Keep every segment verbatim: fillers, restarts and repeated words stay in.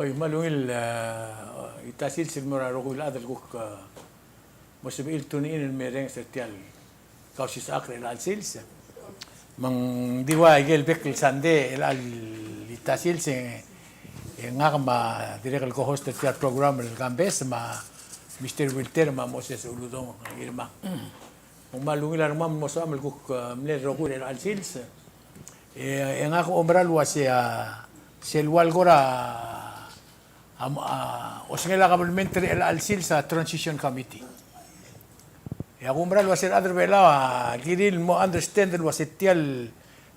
Oi, me a ungil, e, ita sils el mo er a rokui el chad el kuk, e, mo sebechir el tune in el mereng er tia el Kausisechakl er chelecha el sils. Me ng di ua ikel bek el Sunday er chelecha el ita sils e, e ngak me a dirrek el co-host er tia el program el Kambes me a Mister Wilter me a Moses Uludong Ngirmang. Me ng kmal ungil a rengmam el mo sebecham el kuk, e, mle rokui er chelecha el sils. E, e ngak a oumera el uase, a, sel ua el kora, a, a, osengel a kabelment er chelecha el sils a transition committee. E ak oumera el uase a rechad er Belau a kirir el mo understand el uase tia el,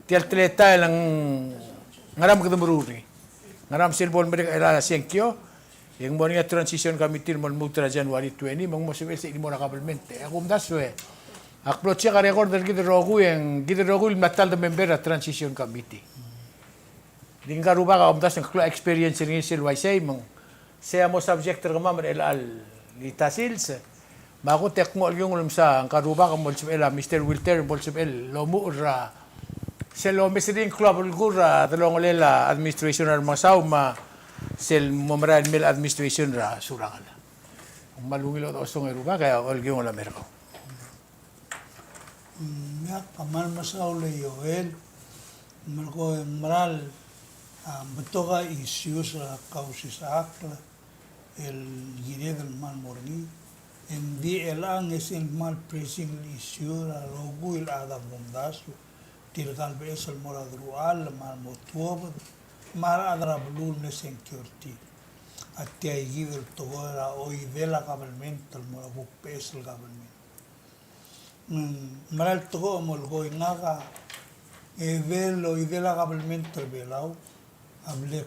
tia el teletael a ngera me kede meruul er ngii. Ngera me sel bo lemerek er a sengkio, e ng mo er ngii a transition committee el mo lmuut er a January twenty, me ng mo sebechel se el mo er a kabelment. E ak omdasu e ak blo check a record er kid el rokui, e ng kid el rokui el mla ta el de member er a transition committee. Di ngka el rubak a omdasu e ng klou a experience er ngii sel uaisei, me ng sei a mo subject er kemam er chelecha el ita sils. Me a kot e ak mo olkiung el msa ngka el rubak el mo lsebechel a Mister Wilter el mo lsebechel el omuchel er a sel omes er ngii el klou a belkul er a delongelel a administration er a Remengesau me sel mo merael mei el administration er a Surangel. Me a ungil chodechosong e rubak e olkiung el mer kau. Mm, ak kmal mesaul e Joel, me ng ko e ng meral, a, betok a issues er a Kausisechakl el kired el kmal mo er ngii. Ng di chelechang e sel kmal pressing issue er a rokui el chad a kumdasu, tirka el beches el mo er a deruchall me a remo tuobed, me a rechad er a beluu el mle sengkio er tir. A tia kid el tekoi er a oidel a kabelment el mo er a kuk beches el kabelment. Mm, meral tekoi el mo lekoi ngak a, e, edei el oidel a kabelment er Belau a bla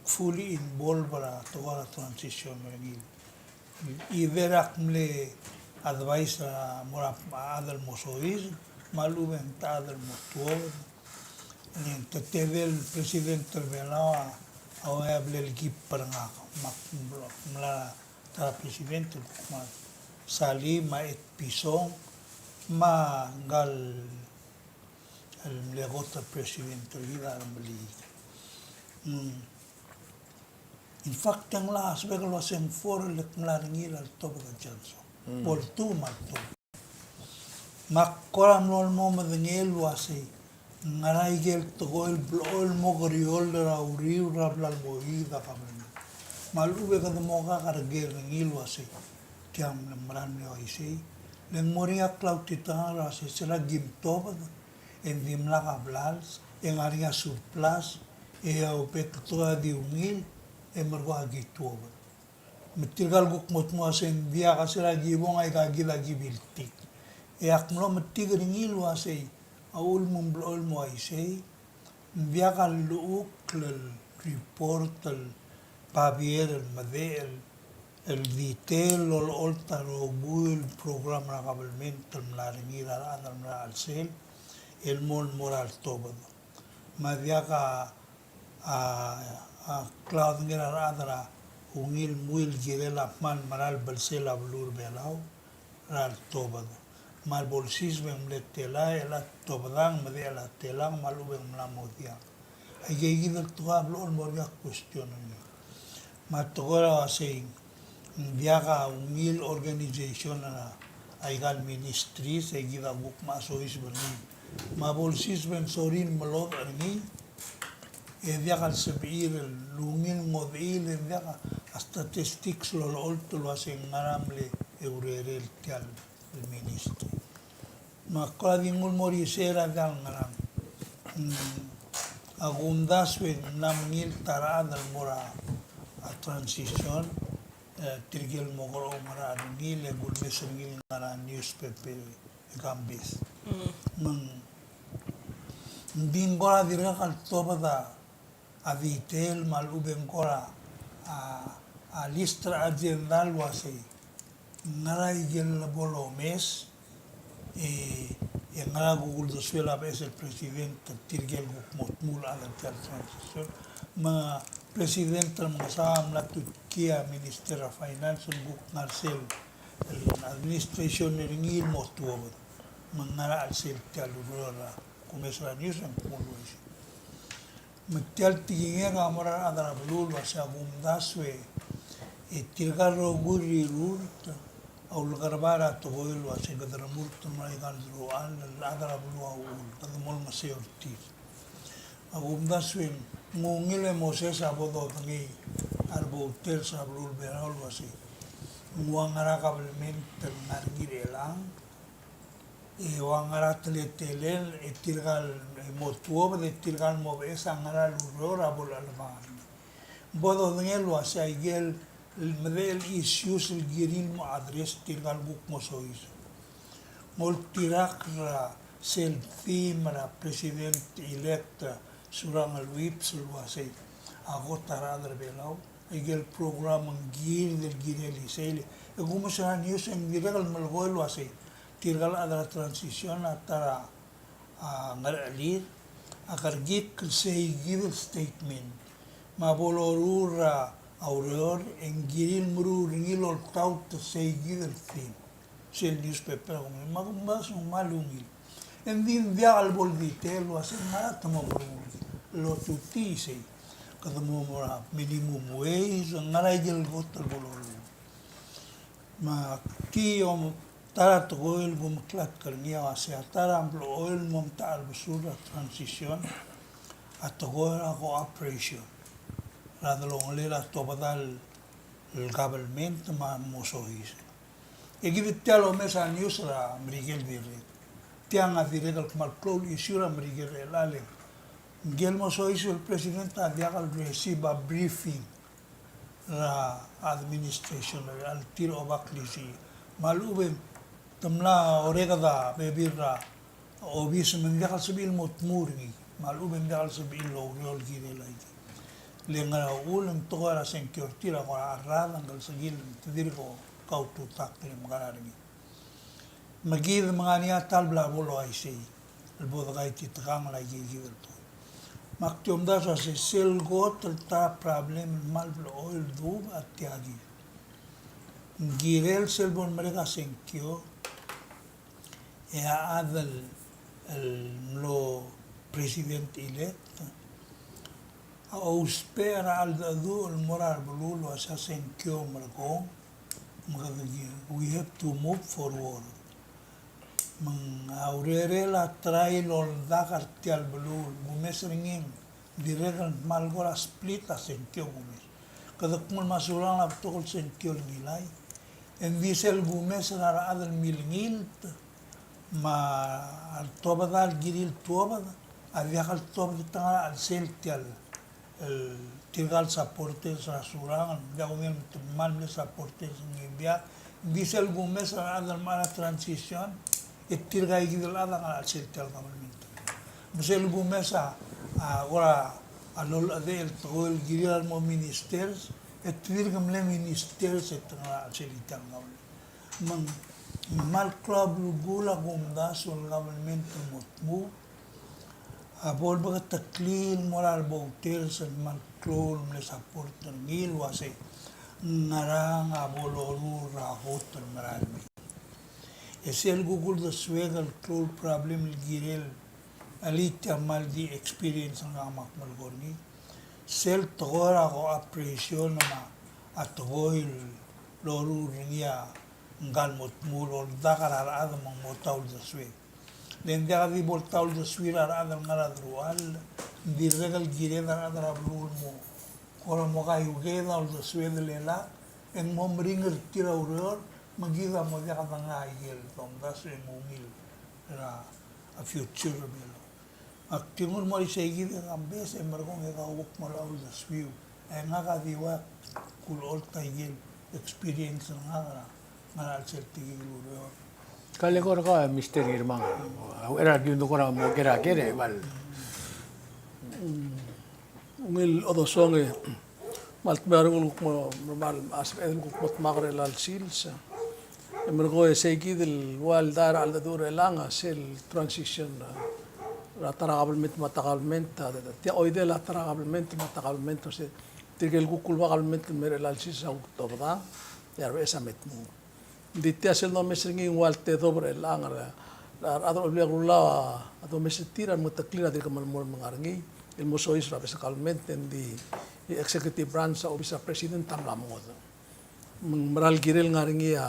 kfully involve er a tekoi er a transition er ngii. Either ak mle advice er a mo er a chad el mo soiseb, me a lechub e ng ta chad el mo tuobed. E le ng te tedei el president er Belau a, a ua a bla lekip er ngak, me ak mla ta er a president el kuk kmal sali me a Ed Pisong me a ngka el mle kot el president er kid a Remeliik. Mm. In fact, e ng locha sebechek el uase ng four el kmal er ngii er a letobed a Johnson. Mm. Bo ltuu me a ltuu. Me ak kora mlo mo medengei el uasei, ngera ikel tekoi el blechoel el mo kerior er a uriul er a bla lmuut a kabelment. Me a lechub e kede mo kakerker er ngii el uasei, tia ng meral mle uaisei. Le ng mo er ngii a klautiterir el uasei, se er a kim tuobed, e ng dimlak a blals, e ng ngar er ngii a surplus, e a obek el tekoi a di ungil, e merekong a ki tuobed. Me tirka el kuk mo dmu el uasei ng diak, a se er a ki bong aika kid a ki biltik. E ak mlo metik er ngii el uasei a uchul me ng blechoel el mo uaisei, ng diak a llechukl el report el babier el medechel el detail el olecholt a rokui el program er a kabelment el mla er ngii er a rechad el mla er a chelsel el mo el mo er a letobed. Me a diak a a, a klaodengei er a rechad er a ungil mui el kirel a kmal mera el belsel a beluu er a Belau er a letobed. Me a lebo lsiseb e ng mle tela, e a letobed a ng medechel a telang, me a lechub e ng mla mo diak. Aike kid el tekoi a blechoel el mo er ngii a question er ngii. Me a tekoi er a uasei ng diak a ungil organization er a aika el ministries e kid a kuk mo soiseb er ngii. Me a bo lsiseb e ng sorir el melodech er ngii, e diak el sebechir el ungil ngodechii, e diak a statistics el olecholt el uasei ng ngera mle urerel tia el ministry. Me ak kora di nguu el mo er isei er a diak el ngerang. Mm, a kumdasu e ng mla mengilt a rechad el mo er a, a transition, e, tirke el mo kerechong er a rengii, e kulemes er ngii el ngar er a newspaper e Kambes. Mm. Me ng di ng kora dirkak el tobed a a detail me a lechub e ng kora, a, a list er a agenda el uasei ngera ikel bo lomes, e, e ngera kuk uldesuel a beches el president er tirke el kuk mo dmu el chad er tia el transition. Me a president er a Remengesau a mla tutkii a minister er a finance el kuk ngar sel, el administration er ngii el mo tuobed. Me ngera chelsel tia el ureor er a kumes er a news e ng kuk uaisei. Me tia el tekingek a mo er a rechad er a beluu el uasei a kumdasu e, e tirka el rokui el rirurt a ulekerbar a tekoi el uasei kede remurt el mo er aika el deruchall el chad er a beluu a uchul, kede mo olengeseu er tir. A kumdasu e ng ungil e Moses a bo dodengei a rebouters er a beluu er a Belau el uasei ng ua ngera a kabelment el ngar er ngii er chelechang, e ua ngera a teletelel, e tirka el mo tuobed, e tirka el mo beches a ngera el ureor a bo lechelebangel. Bo dodengei el uasei aike el medechel issues el kirir el mo address tirka el kuk mo soiseb. Ng oltirakl er a sel theme er a President-elect Surangel Whipps el uasei a kot a rechad er a Belau, aike el program ng kirir el kirel isei, e kumes er a news e ng dirrek el melekoi el uasei tirka el chad er a transition a ta er a a ngerechelir a kerekikl el seikid el statement. Me a bo loruul er a ureor e ng kirir el meruul er ngii el oltaut el seikid el theme. Sel newspaper a kuk me a kumdasu e ng kmal ungil. E ng di ng diak el bo el detail el uasei ngera te mo meruul el otutii sei. Kede mo mo er a minimum wage, ngera aike el kot el bo loruul. Me ak di om ta er a tekoi el kumeklatk er ngii a uasei a ta er a blechoel el mo metacherbesul er a transition a tekoi er a cooperation er a delongelel a tobedal el government me a mo soiseb. E kid tia el omes a news er a Merikel dirrek. Tiang a dirrek el kmal klou el issue er a Merikel er chelechang. Ngike el mo soiseb el president a diak el receive a briefing er a administration er a tir a oba klisiich. Me a lechub e te mla orreked a bebil er a obis me ng diak el sebechir el mo tmuu er ngii. Me a lechub e ng diak el sebechir el oureor el kirel aike. Le ngar er a uchul e ng tekoi er a sengkio er tir a kora cherrad a ngklsekiil e te dirk kaututakl el mekerang er ngii. Me kid me ngar er ngii a ta el bla bo el uaisei el bo dekaititekangel aike kid el tekoi. Me ak di omdasu el uasei sel kot el ta er a problem el kmal blechoel el duubech a tia kid. Ng kirel sel bo lemerek a sengkio e a chad el, el mlo president-elect a ousbech er a cheldecheduch el mo er a beluu el uasei a sengkio a merekong, me kede ki, we have to move forward. Me ng a urerel a try el oldak er tia el beluu, kumes er ngii, dirrek el kmal kora split a sengkio kumes. Kede kmo me a Surangel a betok el sengkio el ngilai. E ng di sel kumes er a rechad el milengilt, me a tobedal kirir el tuobed a diak el tobed er a chelsel tia el el tirka el supporters er a Surangel, ng diak kungil me te kmal mle supporters er ngii, ng diak, ng di sel kumes er a rechad el mla er a transition, e tirka ikid el chad a ngar er a chelsel tia el government. Me sel kumes a, a, kora a lolechedechel el tekoi el kirir a remo ministers, e te dirk mle ministers e te ngar er a chelsel tia el government. Me ng kmal klou a belkul a kumdasu el government el mo tmuu a bo lebeketeklii el mo er a rebouters el kmal klou el mle support er ngii el uasei ngerang a bo loruul er a kot el merael mei. E sel kuk uldesuek el klou el problem el kirel a liti a kmal di experience er ngak me ak melekoi er ngii. Sel tekoi er a cooperation me a tekoi el loruul er ngii a ngka el mo tmuu el oldak er a rechad me ng mo ta uldesuir. Le ng diak di bo el ta uldesuir a rechad el ngar er a deruchall, ng dirrek el kired a rechad er a beluu el mo, kora mo kaiuked a uldesued el elak, e ng mo meringel er tir a ureor, me kid a mo diak dengai el domdasu e ng ungil er a future er a Belau. Ak di nguu el mo er isei kid e kambes e merekong e kau kuk mo er a uldesuiu. E ngak a di ua kulecholt a ikel experience er ngak er a ngar er a chelsel tia kid el ureor. Ka le kora ka Mister Ngirmang. A uchei er a ki undukor a mo ker a ker e bal. Ungil odosong e kmal dmeu a rengul kuk mo, kmal a sebeched el kuk mo dmak er chelecha el sils. E merekong e sei kid el ua el dart er a cheldecheduch er chelechang a sel transition er a ta er a kabelment me a ta kabelment, a tia oidel a ta er a kabelment me a ta kabelment, se tirke el kuk uleba kabelment el mei er chelecha el sils a kuk tobedang, e a rebeches a me tmuu. Ng di tia sel domes er ngii ng ua el tedobech er chelechang er a, a rechad er a Olbiil er a Kelulau a domes er tir a remengeteklii er a dirk melemolem el ngar er ngii. el mo soiseb er a beches el government, e ng di executive branch a obis er a president a mla mo ngodech. Me ng meral kirel ngar er ngii a,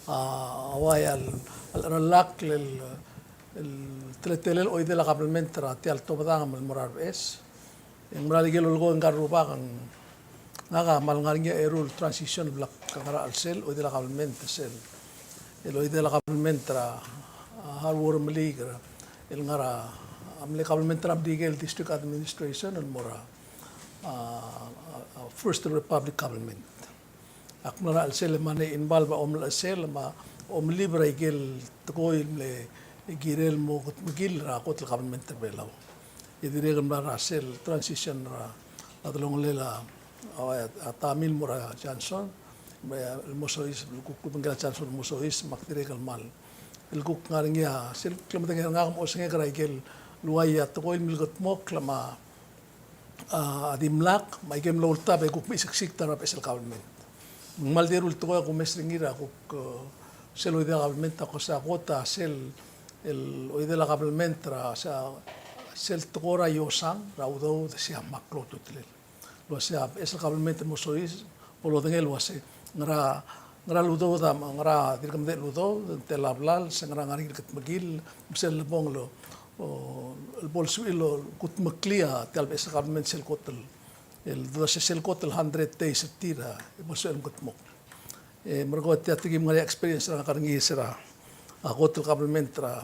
a, a ua el, el, el, el teletelel oidel a government er tia el tobedang el mo er a rebeches. E ng meral ikel lolekoi ngka el rubak, ng ngak a kmal ngar er ngii a eru el transition el bla kngar er a chelsel oidel a government, sel el oidel a government er a, a, Haruo Remeliik, el ngar er a, a mle government er a Merikel District Administration el mo er a, a, a, a First Republic government. Ak mla er a chelsel me ng involve a omechesel me a omelib er a ikel tekoi el mle kirel mo kedmekill er a kot el government er a Belau. E dirrek el mla er a sel transition er a delongelel a, a, a Tommy el mo er a Johnson, me a, el mo soiseb, el kuk obengkel a Johnson el mo soiseb, me ak dirrek el kmal, el kuk ngar er ngii a sel klemedengei er ngak me a osengek er a ikel uai a tekoi el milkedmokl me a a, a dimlak, me a ikel mlo ultab e kuk mechisiksik er a beches el government. Me ng kmal di eru el tekoi a kumes er ngii er a kuk, e, sel oidel a government a ko se a kot a sel, el oidel a government er a, se a, sel tekoi er a iosang er a udoud, se a mle klou a ultutelel. El uase a beches el government el mo soiseb, bo lodengei el uase ngera, ngera el udoud a, ngera dirk medechel el udoud, ng tela blals, ngera ngar er ngii el kedmekill, me sel lebong el, o, el bo lsebechiu el kudmeklii a tia el beches el government sel kot el, el dua se sel kot el hundred days er tir a, e bo lsebechiu el mkedmokl. E merekong e tia a tekoi el ngar er ngii a experience er ngak er ngii er sera, a, kot el government er a,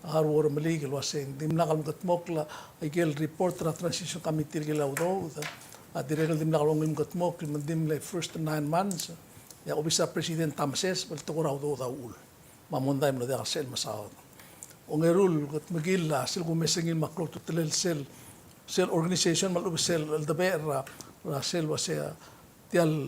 a Haruo Remeliik el uase ng dimlak el mkedmokl a ikel report er a transition committee el kirel a udoud, a dirrek el dimlak el ungil mkedmokl, me ng di mle first nine months, e a obis er a president a meseseb el tekoi er a udoud a uchul. Me a mondai a mlo diak el sel mesaod. Ongeru el kedmekill a sel kumes er ngii me a klou a ultutelel sel, sel organization me a lechub e sel cheldebechel er a, er a sel uase tia el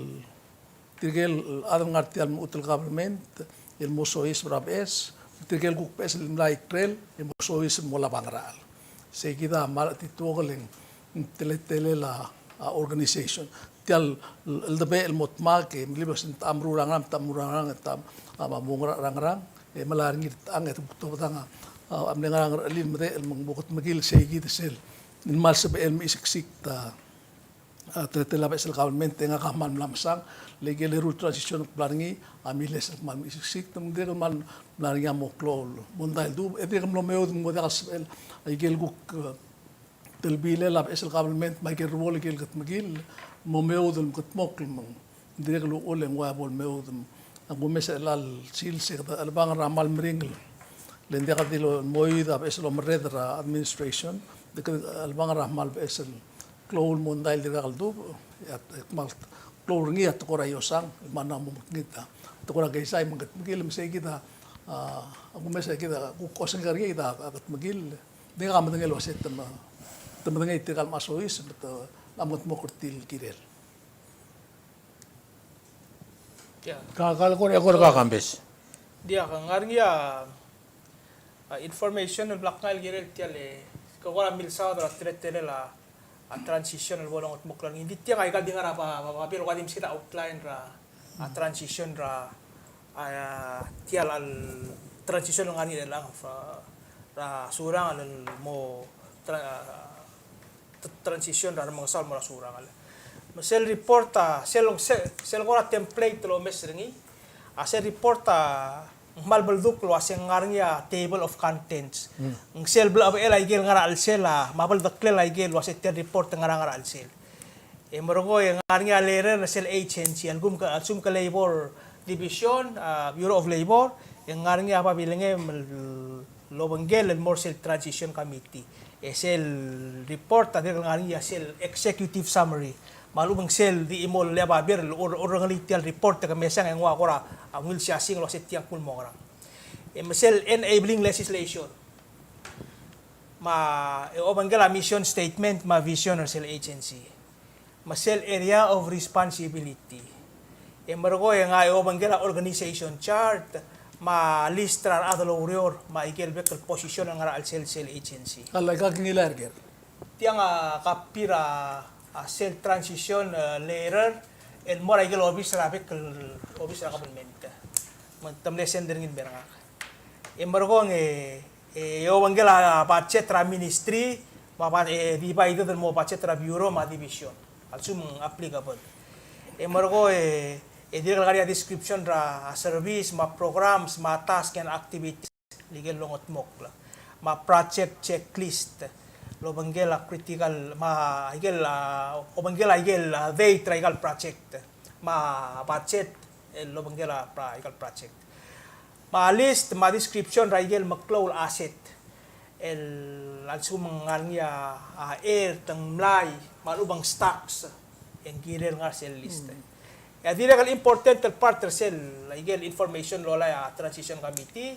tirke el chad el ngar er tia el mechut el government el mo soiseb er a beches, tirke el kuk beches el mla ikrel el mo soiseb el mo lab a ngerachel. Sei kid a mle chetituokel e ng teletelel a, a, organization. Tia el cheldebechel el mo dmak e melibes e ng techa meruul a ngerang, techa meruul a ngerang, techa, a, mo ngerang, ngerang, ngerang, e melai er ngii er a techang e te kuk tobedang a, a, mle ngerang er a chelil el medechel me ng mo kedmekill. Sei kid sel el kmal sebechel el mechisiksik a, a, teletelel a beches el government e ngak a kmal mla mesang, le ikel eru el transition el kmal er ngii a miles el kmal mechisiksik, me ng dirrek el kmal mla er ngii a mo klou el mondai el duubech, e dirrek el mlo meoud me ng mo diak el sebechel a ikel kuk, e, telbilel a beches el government me a ikel ruul el ikel kedmekill, mo meoud el mkedmokl me ng dirrek el uchul e ng ua bo lemeoud. Me a kumes er chelecha el sils e kede chelebangel er a kmal meringel, le ng diak di lomoid a beches el omerreder er a administration, e kede chelebangel er a kmal beches el klou el mondai el dirkak el duubech, e a, e kmal klou er ngii a tekoi er a iosang, me a mo mekngit a tekoi er a keizai me ng kedmekill, me sei kid a, a, a kumes e kid a kuk osengek er ngii kid a, a kedmekill. Di ngak a medengei el uase te me, te medengei tirka el mla soiseb, me te, a mkedmokl er tir el kirel. Ia. Ka, ka, kora, kora ka, kambes. Diak, ng ngar er ngii a, a, information el bla kngai el kirel tia el, ke kora milsaod er a teletelel a, a, transition el bo longetmokl er ngii. Ng di tiang a ikal di ngar er a ba, ba, babier el ua di meskid a outline er a, a, transition er a, a, tia el transition el ngar er ngii er chelechang, a, er a Surangel el mo tra-, a, t-, transition er a remengesau el mo er a Surangel. Me sel report a, sel, sel, sel kora template el omes er ngii, a sel report a, ng kmal beldukl el uase ng ngar er ngii a table of contents. Mm. Ng sel blechebechel a ikel ngar er a chelsel a, me a beldeklel a ikel uase tia el report a ngar er a, ngar er a chelsel. E merekong e ng ngar er ngii a letter er sel agency, a lsekum ke, a lsekum ke Labor Division, a, Bureau of Labor, e ng ngar er ngii a babilngem el el obengkel el mo er sel transition committee. E sel report a dirrek el ngar er ngii a sel executive summary. Me a lechub e ng sel di chimo el babier el or-, orrengelii tia el report e ke mesang e ng ua kora, a, ungil siasing el uase tiang kuk mo ngerang. E me sel enabling legislation. Me a, e obengkel a mission statement me a vision er sel agency. Me sel area of responsibility. E merekong e ng, e obengkel a organization chart, me a list er a rechad el oureor, me a ikel bek el position el ngar er a chelsel sel agency. A lak a kngilai er ker. Tiang a copy er a, a, sel transition, e, letter, el mo er a ikel obis er a bek el obis er a government. Me te mle send er ngii el mer ngak. E merekong e, e obengkel a budget er a ministry, me a ba-, e, divided el mo budget er a bureau me a division. A lsekum ng applicable. E merekong e, e dirrek el ngar er ngii a description er a service, me a programs, me a task and activities. Ikel longetmokl. Me a project checklist. El obengkel a critical, me a ikel, a, obengkel a ikel, a, date er a ikal project. Me a budget, el obengkel a pra-, ikal project. Me a list, me a description er a ikel meklou el asset. El a lsekum ng ngar er ngii a, a, er, te ng mlai, me a lechub e ng stocks. E ng kirel ngar er sel list. E a dirrek el important el part er sel, ikel information el olai a transition committee.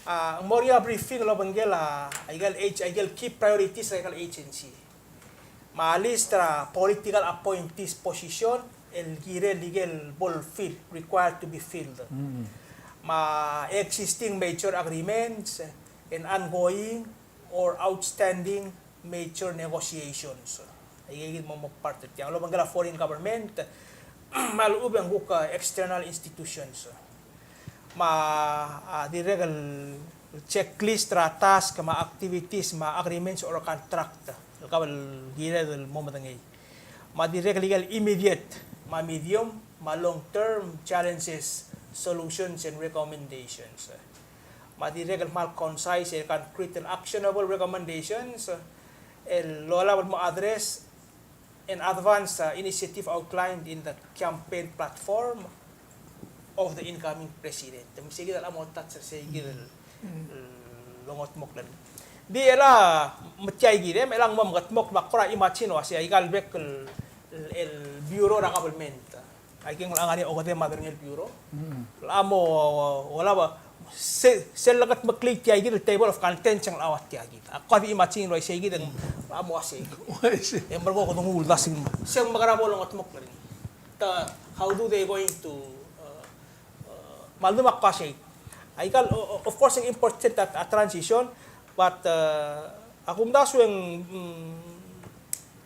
A, ng mo er ngii a briefing el obengkel a, ikel age-, ikel key priorities er a ikel agency. Me a list er a political appointees position, el kirel ikel bo el fill, required to be filled. Me a existing major agreements, and ongoing or outstanding major negotiations. Aikakid mo, mo part er tiang. El obengkel a foreign government, me a lechub e ng kuk, a, external institutions. Me a, a, dirrek el checklist er a task, me a activities, me a agreements or contract. El kau el kired el mo medengei. Me a dirrek el ikel immediate, me a medium, me a long term challenges, solutions and recommendations. Me a dirrek el kmal concise, e concrete and actionable recommendations, el lolab el mo address and advance, uh, initiative outlined in the campaign platform of the incoming president. Me sei kid el mo touch er sei kid el, el longetmokl. Di el a, me tia kid e, me el a ng mo mengetmokl me ak kora imagine el uasei, ikal bek el, el, el bureau er a government. Aike el ngar er ngii a okedei me a derengel bureau. El a mo, olab, se, sel lekedmeklii tia kid el table of contents e ng locha ua tia kid. Ak kora di imagine el uasei kid e ng locha mo uasei. Uaisei. E merekong kede nguu el uldasu. Se ng mekerang bo longetmokl er ngii. Ta, how do they going to, uh, uh, me a ldu me ak uasei. Aikal, o-, o-, of course, ng important a, a transition, but, uh, a kumdasu e ng, mm,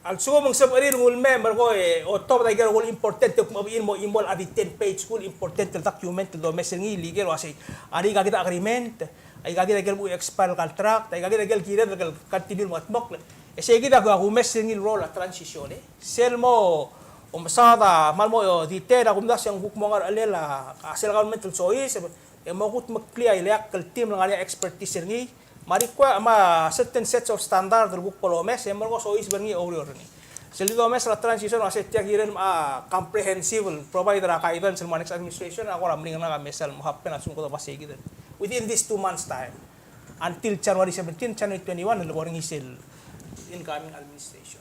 a lsekum ng sebechir el nguu el mei, merekong e, otobed a ikel kuk important el kmo ng mo, mo el a di ten page kuk important el document el domes er ngii el ikel uasei. A ikakid a agreement, a ikakid a ikel kuk expire el contract, a ikakid a ikel kired el continue el mengetmokl. E sei kid a kumes er ngii el role er a transition e. Sel mo, omesaod a, kmal mo, o, detail a kumdasu e ng kuk mo ngar er a chelsel a, a sel government el soiseb, e mo kudmeklii a ileakl el team el ngar er ngii a expertise er ngii, me a require, me a certain sets of standard el kuk bo lomes, e merekong e soiseb er ngii e oureor er ngii. Sel di domes er a transition, uasei tia kirel me a comprehensive el provide er a guidance el mo er a next administration, a kora meringel a mesang el mo happen a lsekum kede uasei kid. Within this two months time, until January seventeen, January twenty-one, el bo er ngii sel incoming administration.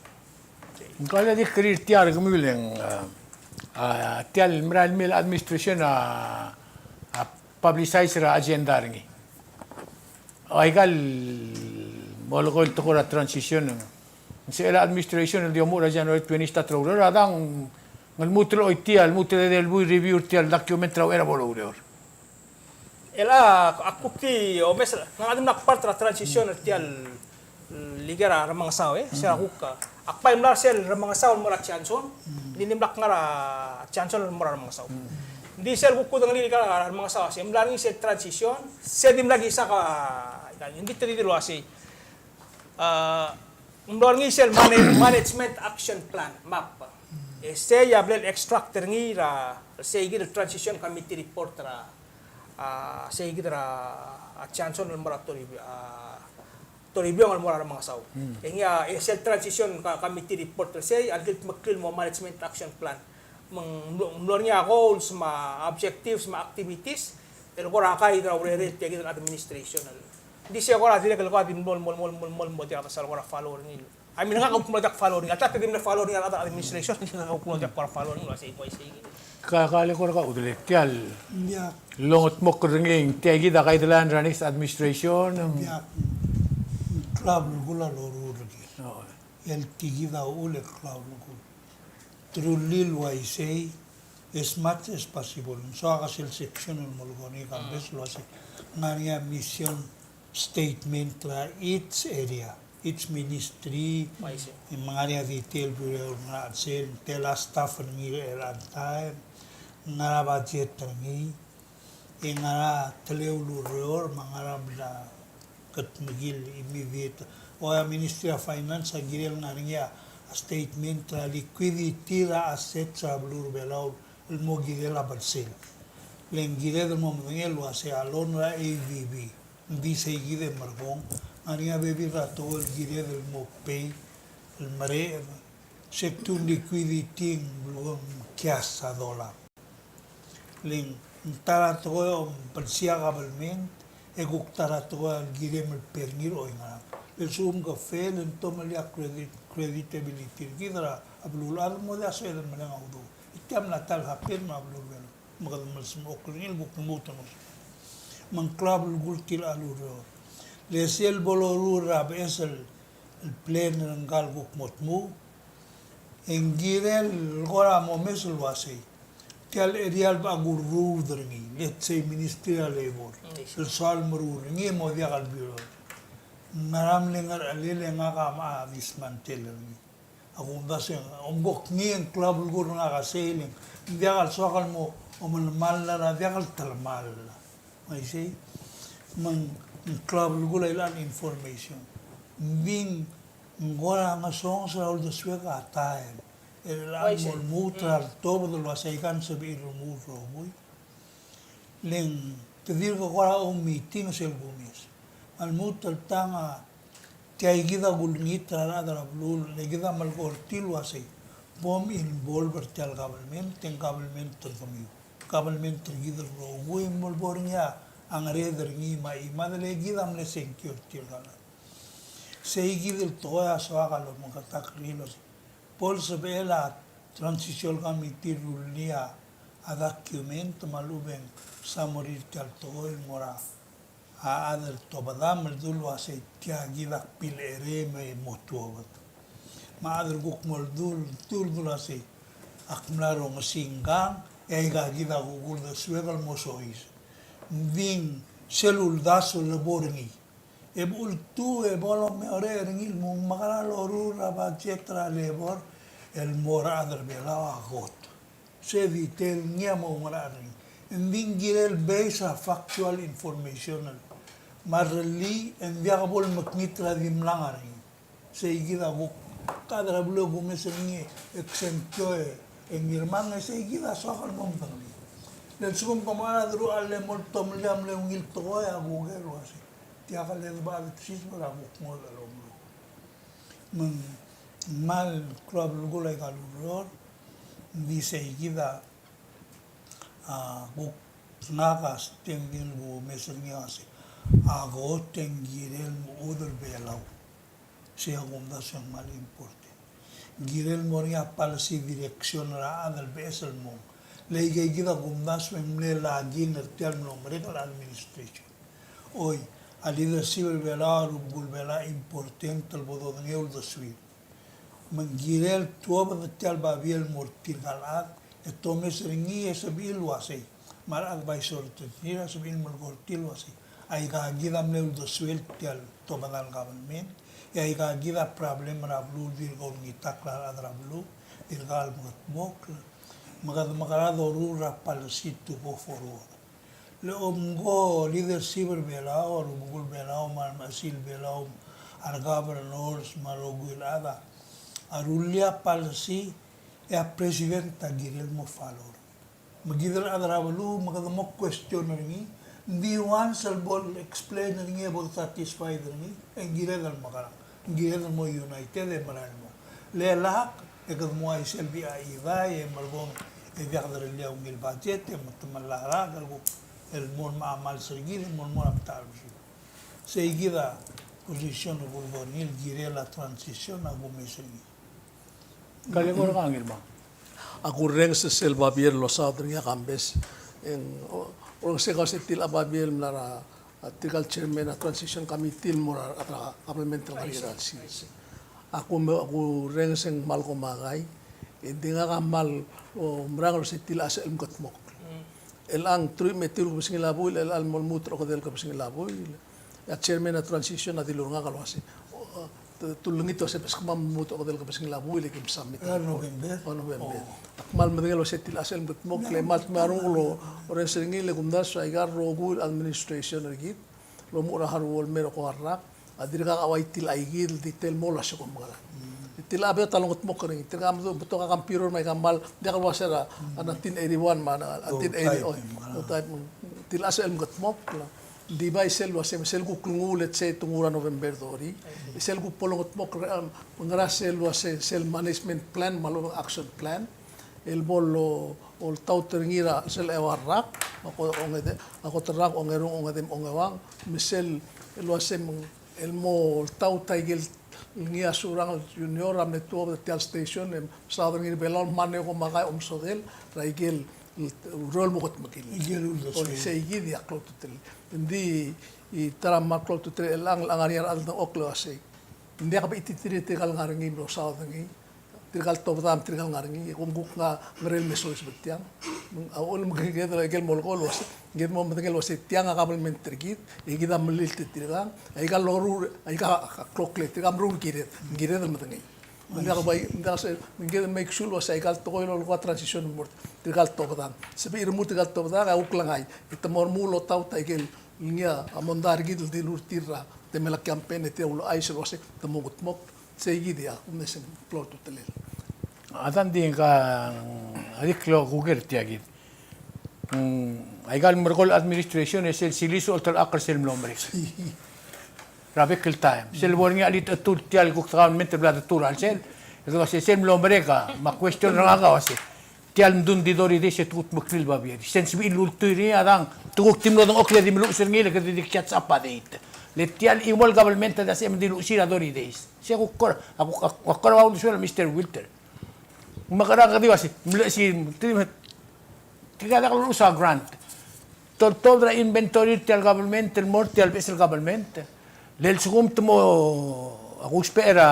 Ng kora di kerir tia er kemiu el ng, a, a, tia el merael mei el administration a, a publicize er a agenda er ngii. Aika el molekoi el tekoi er a transition, ng sebechel a administration el di omuchel er a January twenty, start er a ureor, a dang ng lmuut el choitii, lmuut el edei el buil review er tia el document er a uchei er a bo loureor. El a, ak kuk di omes, ng di mla part er a transition er tia el, el ikel a Remengesau, e, se er a kuk, ak bai mla er sel Remengesau el mo er a Johnson, ng di dimlak ngar er a Johnson el mo er a Remengesau. Ng di sel kuk kudengelii el ikel a Remengesau, se mla er ngii sel transition, se dimlak isei a, ng di te di el uasei. A, ng mlo er ngii sel mana-, management action plan, map. E sei a bla el extract er ngii er a, sei kid el transition committee report er a, a, sei kid er a, a, Johnson el mo er a Toribi-, a, Toribiong el mo er a Remengesau. E ngii a, e sel transition co-, committee report er sei, a kildmeklii el mo management action plan. Me ng mlo, mlo er ngii a goals, me a objectives, me a activities, el kora guide er a urerel tia kid el administration. Ng di sei kora dirrek el kora di mlo, mlo, mlo, mlo, mlo diak a sal kora follow er ngii. I mean, ngak a kuk mlo diak follow er ngii. A ta te di mle follow er ngii a other administration, ngak a kuk mlo diak kora follow er ngii el uasei ko isei. Ka, ka le kora ka udele tia el longetmokl er ngii, tia kid a guideline er a next administration. Ng klou el kora loruul er ngii. El tia kid a uchul e klou el kora. Truly el uaisei, as much as possible. Ng soak a sel section el mo lebo er ngii e kambes el uasei. Ng ngar er ngii a mission statement er a each area, each ministry. Uaisei. E ng ngar er ngii a detail el ureor er ngii a sel, tela staff er ngii er a time. Ng ngar er a budget er ngii. E ngar er a teleu el ureor, me a ngar er a bla kudmeklii immediate. Ua Ministry of Finance a kirel ngar er ngii a statement er a liquidity er a assets er a beluu er a Belau el mo kirel a belsel. Le ng kired el mo medengei el uasei a loan er a A D B, ng di sei kid e merekong, ngar er ngii a bebil er a tekoi el kired el mo pay el mereched, se kdu liquidity ng belkul a cash a dollar. Le ng ta er a tekoi a omebelsii a kabelment, e kuk ta er a tekoi el kirem el pay er ngii er oingerang. Le lsekum ke fail e ng tomellii a credit, creditability er kid er a beluulechad el mo diak soiseb el meleng a udoud. E tia mla ta el happen er a beluu er a Belau. Me kede mle smechokl er ngii el kuk lmuut el mo. Me ng klou a belkul tia el ureor. Le sel bo loruul er a beches el, el plan er ngka el kuk mo dmu, e ng kirel kora momes el uasei, tia el area el bla kurruud er ngii, let's say Ministry of Labor, el soal meruul er ngii e mo diak el bureau, ngera mle ngerechelel e ngak a dismantle er ngii. A kumdasu e ng, omko ngii e ng klou a belkul er ngak a sei, le ng diak el soak el mo omelemall er a diak el telemall. Me isei, me ng klou a belkul a ilecha el information. Ng di ng kora ngesonges er a uldesuek a taem el mo lmuut er a letobed el uasei aika ng sebechir el lmuut el rokui. Le ng te dirk kora oumeeting sel kumes. Me a lmuut el tang a tia kid a kulengit er a rechad er a beluu, le kid a melekoi er tir el uasei, bo m involve er tia el government, e ng government er kemiu. Government er kid el rokui, me bo er ngii a ngered er ngii me a chimad, le kid a mle sengkio er tir el ngalek. Sei kid el tekoi a soak a lomeketakl er ngii el uasei, bo lsebechel a transition committee el rullii a document me a lechub e ng summary er tia el tekoi el mo er a a chad el tobedam el dul uasei tia kid a kbilecherei me mo tuobed. Me a chad el kuk mo dul, dul, dul uasei ak mla rongesii ngkang, e aika kid a kuk uldesuek el mo soiseb. Ng di ng sel uldasu el lebo er ngii, e bo ltuu e bo lomeoreor er ngii el mo mekerang el loruul er a budget er a labor el mo er a chad er a Belau a kot. Se detail ngii a mo oungerachel er ngii. Ng di ng kirel base er a factual information el, me a rellii e ng diak bo lemekngit er a di mla ngar er ngii. Sei kid a kuk, a rechad er a beluu a kumes er ngii e ksengkio e ngirmang, e sei kid a soak el mo medengelii. Le lsekum ke mo er a deruchall e mo tomellii a mle ungil tekoi a kuker el uasei, tia kid a lebo a deksiseb er a kuk ngodech el omeruul. Me ng kmal klou a belkul aika el ureor, ng di sei kid a, a, kuk ngak a standing el kumes er ngii a uasei, a kot e ng kirel mechudel Belau. Sei a kumdasu e ng kmal important. Ng kirel mo er ngii a policy direction er a chad el beches el mong. Le aika kid a kumdasu e ng mle lagging er tia el mlo merek el administration. Oi, a leadership er Belau, a rubekul Belau a important el bo dodengei a uldesuir. Me ng kirel tuobed tia el babier el mo er tirka el chad, e te omes er ngii e sebechir el uasei. Me a re advisor er tir a sebechir el melekoi er tir el uasei, aika kid a mle uldesuel tia el tobedal government, e aika kid a problem er a beluu el dirk olengitakl a rechad er a beluu, dirkak el mekedmokl, me kede mekerang e doruul er a policy to go forward. Le omko leadership er Belau, a rubekul Belau, me a remechesil Belau, a re governors, me a rokui el chad a rullii a policy, e a president a kirel mo follow. Me kid el chad er a beluu, me kede mo question er ngii, ng di once el bo el explain er ngii e bo de satisfied er ngii, e ng kired el mekerang, ng kired el mo united e merael el mo. Le lak, e kede mo uaisei el bia idai, e merekong, e diak derellii a ungil budget, e me te mla rak, el kuk, el mo er a mals er kid, el mo, mo er a bita el uaisei. Sei kid a position el kulekoi er ngii el kirel a transition a kumes er ngii. Ka le kora ngii el mo. Ak urrenges er sel babier el losaod er ngii a Kambes. E ng, o, orrenges er kau se tia el babier el mla er a, a, tirka el chairman er a transition committee el mo er a, a, kabelment el ngar er a sils. Ak u-, ak urrenges e ng kmal komakai. E ng di ngak a kmal, o, merang el se tia el chelsel el mekedmokl. Chelechang truich me a etiu el kebesengil a buil, chelechang el mo lmuut er a okedei el kebesengil a buil. E a chairman er a transition a dilu er ngak el uasei, o, te, te ulengit el uasei, bes kemam lmuut er a okedei el kebesengil a buil e kim submit. Er a November? O, November. O. Ak kmal medengei el uasei tia el chelsel el mekedmokl, le kmal dmeu a renguk el orrenges er ngii, le kumdasu aika el rokui el administration er kid el omuchel er a hard wall el mei er a ko el rak, A dirkak a ua itil a ikid el di tel mo el ua se kom ngerang. Itil a beot a longedmokl er ngii. Tirka a mdu-, betok a computer me aika kmal, diak el ua se er a, a nineteen eighty-one me a, a nineteen eighty, oh, type, mm, itil a sel mengedmokl, ng di bai sel ua se, sel kuk nguu, let's say, te nguu er a November thirty. Sel kuk bo longedmokl er a, ngera sel ua se, sel management plan me a lechub e ng action plan el bo lo, oltaut er ngii er a sel eua el rak, me a ko-, ongede-, a kot el rak, ongerung, ongedei, ongeuang, me sel, el ua se meng, el mo oltaut a ikel ngii a Surangel Junior a mle tuobed er tia el station, e mesaod er ngii er a Belau, me a ngii a ko me a kai omesodel er a ikel ureor el mo kedmekill. Ikel uldesuek. Sei kid a klou a ultutelel. Ng di, e ta er a kmal klou a ultutelel, el ngar er ngii a rechad el dengchokl el ua sei, ng diak bo kutiterir tirka el ngar er ngii me losaod er ngii. Tirka el tobed a, tirka el ngar er ngii, e kuk, kuk ngar er ngii el me soiseb er tiang. A uchul me kede, kede molekoi el ua se, kede mo medengei el ua se tiang a kabelment er kid, e kid a melilt er tirkang, e aika el loruul, aika a klokl er tirkang a meruul er kired, kired el medengei. Ng diak bai, ng diak se, kede make sure el ua se aika el tekoi el lolekoi a transition el mo er tirka el tobedang. Sebechir el mo er tirka el tobedang, e a kuk lengai, e te mo remuul el oltaut a ikel ngii a mondai er kid el dilu er tir er a temel a campaign, e tir a ulechais el ua se te mo kudmokl. Sei kid a kumes e ng klou a ultutelel. A dang di ngka a di klou a kuker tia kid. Mm, aika el merekong el administration e sel silisu a oltelechakl er sel mlo merek er a bek el taem. Sel bo er ngii a chelitechetul tia el kuk government el bla detuu er a chelsel. E kede ua se sel mlo merek a, me a question er ngak a ua se tia el mdu ng di thirty days e te kudmeklii el babier. Sel sebechir el ultuil er ngii a dang, te kuk di mlo dengchokl e di meluches er ngii, le kede di catch up a date. Le tia el chimo el government a di sebechem di luchesii er a thirty days. Se kuk kora, a kuk, a kuk kora uldesuel a Mister Wilter. Me kora kede ua se, mle si, te, te kede luchesii a grant. Te oltobed er a inventory er tia el government, el mo er tia el beches el government. Le lsekum te mo, a kusbech er a,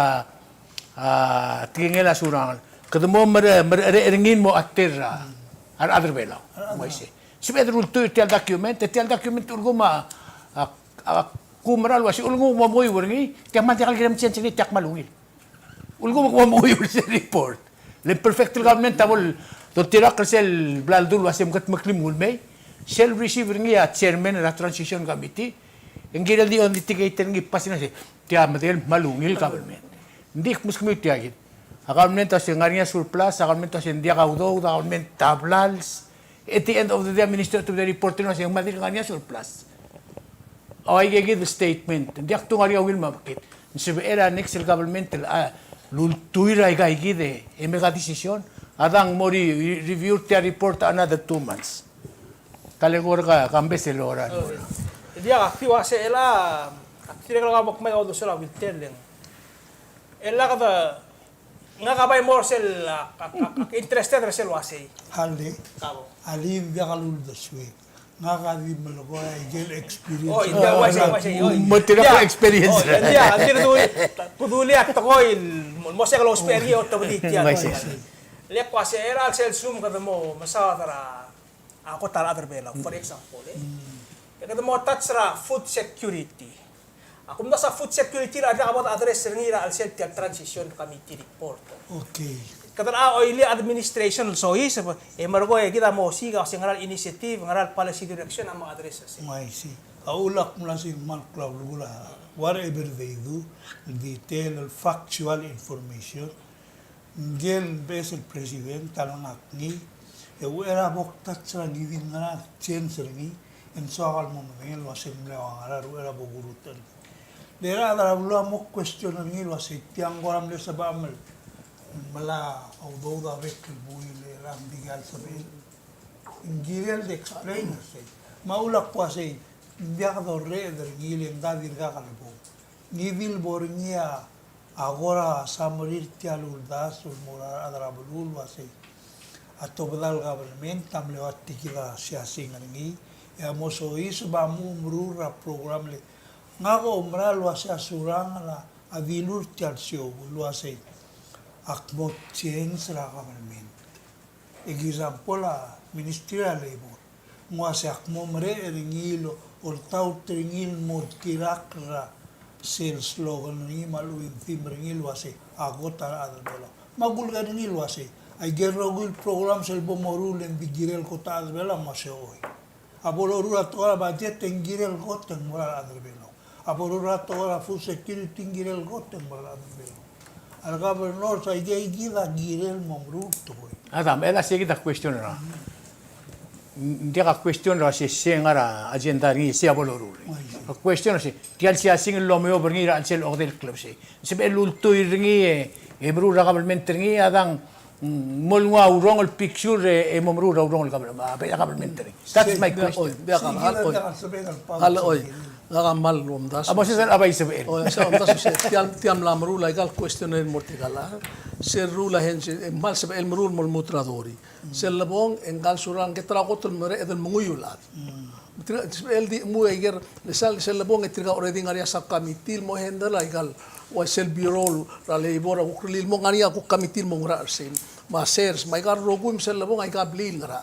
a, tekingel a Surangel. Kede mo mere-, merecherei er ngii el mo ater er a, a rechad er a Belau. Uaisei. Sebeched el ultuil er tia el document, e tia el document a ulekum a, a, a, kumerang el ua se ulekum a mo menguiu er ngii, tia kmal diak el kirem change er ngii, tia kmal ungil. Ulekum a mo menguiu er sel report. Le perfect el government a bo doltirakl er sel bla ledu el ua se mkedmeklii me ng ulemei. Sel receive er ngii a chairman er a transition committee, e ng kirel di authenticate er ngii, pass er ngii el ua se tia medengei el kmal ungil government. Ng di kmo meskemiu tia kid. A government a ua se ng ngar er ngii a surplus, a government a ua se ng diak a udoud, a government a blals. At the end of the day, a minister a tobed a report er ngii el ua se ng mla dirk ngar er ngii a surplus. A ua ikakid el statement, ng diak tu ngar er ngii a ungil me a mekngit. Ng sebechel a next el government el, a, lultuil er aika ikid e make a decision. A dang mo re-, re-, review er tia el report another two months. Kale kora ka, kambes el ora. Ng diak, ak di ua se el a, ak dirrek el kau mo kmai a uldesuel a Wilter el ng. El a kede Ngak a bai mo er sel, a, a, a, a, interested er sel uasei. Alii. Kabo. Alii, ng diak luldesuek. Ngak a di melekoi a ikel experience. Oi, ng diak, uaisei, uaisei, oi. Mo tirka el experience. Oi, ng diak, ng diak, kede, kede ulii a tekoi el mo, mo se el ousbech er ngii e otobedii tia. Uaisei. Le kuk uasei, er a sel sum kede mo mesaod er a a kot a rechad er a Belau, for example, e. E kede mo touch er a food security. A kumdasu a food security er a diak bo de address er ngii er a chelsel tia el transition committee report. Okay. Kede a oilii a administration el soiseb, e merekong e kid a mo osiik a se ngera el initiative, ngera el policy direction a mo address er sei. I see. A ulak mla se ng kmal klou a lulekoi er a whatever they do, detail el factual information, Ngike el beches el president a lengak ngii, e uchei er a bo ktouch er a ngii di ngera change er ngii, e ng soak el mo medengei el uasei ng mle ua ngera er a uchei er a bo kuruul. Le er a chad er a beluu a mo question er ngii el uasei tiang kora mle sebecham el melai a udoud a bek el buil er a ngii di el sebechel. Ng kirel di explain er sei. Me a ulak uasei, ng diak dorreched er ngii le ng dirkak el bo. Ngii di el bo er ngii a A kora summary er tia el uldasu el mo er a rechad er a beluu el uasei a tobedal government a mle ua tia kid a siasing er ngii, e a mo soiseb a mo meruul er a program le ngak a oumera el uasei a Surangel a dilu er tia el show el uasei ak mo change er a government. Example a Ministry er a Labor. Ng uasei ak mo mereched er ngii el oltaut er ngii el mo oltirakl er a sel slogan er ngii me a lechub e ng theme er ngii el uasei a kot a rechad er a Belau. Me a kulekoi er ngii el uasei aike el rokui el program sel bo moruul e ng di kirel kot a rechad er a Belau me a se oi. A bo loruul a tekoi er a budget e ng kirel kot e ng mo er a rechad er a Belau. A bo er a tekoi er a food security ng kirel kot e ng mera el mei. A re governors a ikei kid a kirel mo meruul tekoi. A dam, e le sei kid a question er a. Ng diak a question er a se, se ngar er a agenda er ngii, se a bo loruul. Oi, sei. A question er a se, tia el siasing el omeob er ngii er a chelsel okedei el klebesei. Sebechel el ultuil er ngii e, e meruul er a government er ngii a dang, mm, mo nguu a urong el picture e, e mo meruul er a urong el government, a, bek el government er ngii. That's my question. Oi, diak a, oi. Kal, oi. Ngak a kmal omdasu. A mo se sel a bai sebechel. Oi, se omdasu se, tia, tia mla meruul a ikal question er a mo er tirkal a. Sel ruul a hensi, e kmal sebechel meruul el mo lmuut er a dori. Sel lebong, e ngkal surang, ke ta er a kot el mereched el menguiu el chad. Tirka, el di mui a iker, le sel, sel lebong, e tirka already ngar er ngii a subcommittee el mo handle a ikal, ua sel bureau er a labor, a kuk rellii el mo ngar er ngii a kuk committee el mo ngar er sei. Me a sers, me a ikal rokui me sel lebong, a ikal blil ngar er a.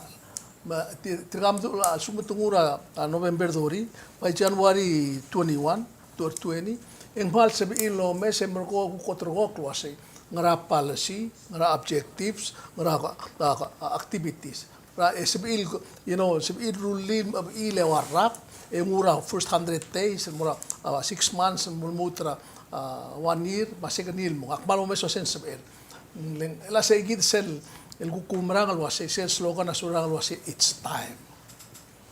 Me ti-, tirka a meduch a lsekum te nguu er a, a, November thirty, by January twenty-one, or twenty, e ng kmal sebechir el omes e merekong e kuk oterekokl el uasei, ngera policy, ngera objectives, ngera, a, a, activities. Ra, e sebechir, you know, sebechir el rullii, e, el eua el rak, e nguu er a first hundred days, el mo er a, a, six months, el mo lmuut er a, a, one year, me a second year el mo. Ak kmal omes el uasei ng sebechel. Le ng, el a sei kid sel, el kuk oumerang el uasei, sel slogan a surang el uasei, it's time.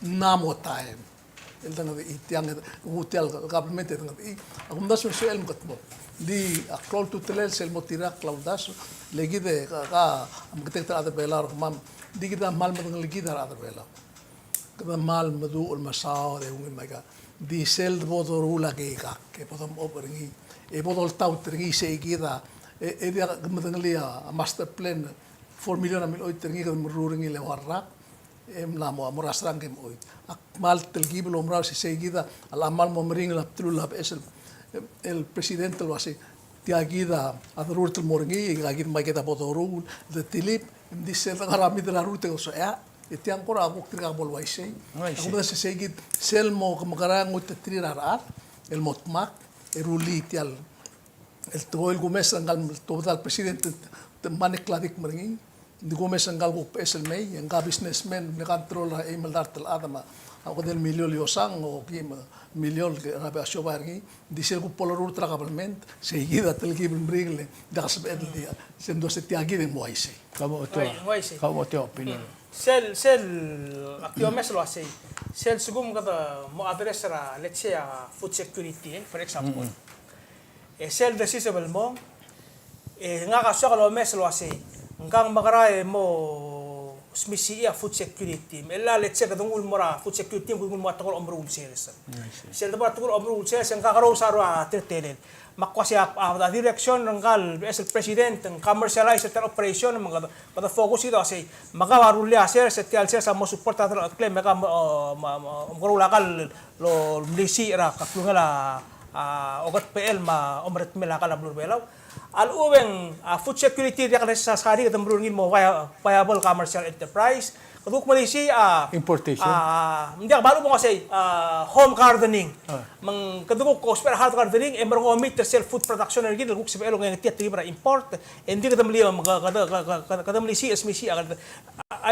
Ng mo time. El dengedecheii tiang, nguu tia el government e dengedecheii. A kumdasu el sebechel el mekedmokl. Di a klou a ultutelel sel mo tirka el uldasu, le kid e ka, ka, a meketeket er a rechad er a Belau er kemam, di kid a kmal medengelii kid a rechad er a Belau. Kede kmal meduch el mesaod e ungil me aika. Di sel bo doruul a keikak, e bo domechob er ngii, e bo doltaut er ngii sei kid a, e, e diak medengelii a master plan, four million a milechoit er ngii, kede meruul er ngii el eua el rak, e mla mo, mo er a serang ke mochoit. Ak kmal telkib el oumera el uasei sei kid a, a locha kmal mo meringel a bdelul a beches el, el president el uasei, tia kid a, a deruul el mo er ngii, e kid me kid a bo doruul, de tilib, e ng di sel dengar er a middle er a rurt e ko soia, e tiang kora kuk tirka bo el uaisei. Uaisei. A kumdasu sei kid, sel mo kemekerang a ultutelel a rechad, el mo dmak, e rullii tia el el tekoi el kumes er ngkal tuobed el president, te, te mle klou a dik me er ngii, ng di kumes er ngkal kuk beches el mei, e ngka businessman, mle control er a eim el dart el chad me a, a okedei el miliol el iosang, okeim el miliol er a bek a siobai er ngii, ng di sel kuk bo lerurt er a government, sei kid a telkib el meringel, e diak el sebeched el di, sel mdu se tia kid e ng mo uaisei. Ka mo ochotii. Oi, uaisei. Ka mo ochotii a opinion. Sel, sel, ak di omes el uasei. Sel lsekum kede mo address er a, let's say, a food security, e, for example. E sel desiseb el mong, e ngak a soak el omes el uasei, ngkang mekera e mo smisichii a food security. Me chelecha el check e de nguu el mo er a food security, nguu el mo er a tekoi el omeruul sers. Sel de mo er a tekoi el omeruul sers, e ngka a kerous a rua teletelel. Me ak uasei a, a, a direction er ngkal, beches el president, ng commercialize er tia el operation, me kede, kede focus er a uasei, me kau a rullii a sers, e tia el sers a mo support a delklem, me ka mo, o, mo, mo, omekeroul a kall el, el melisiich er a klungel a, a, oketbechel me a omeredmel a kall er a beluu er a Belau. A lechub e ng, a, food security, diak el sasari, kede meruul er ngii el mo via-, viable commercial enterprise. Kede kuk melisiich a, importation. A, a, ng diak, me a lechub e ng uasei, a, home gardening. Me ng kede kuk ousbech er a home gardening, e merekong e meet er sel food production er kid, el kuk sebechel el ongengetii a telkib er a import, e ng di kede meli-, kede, kede, kede, kede melisiich, smisiich a,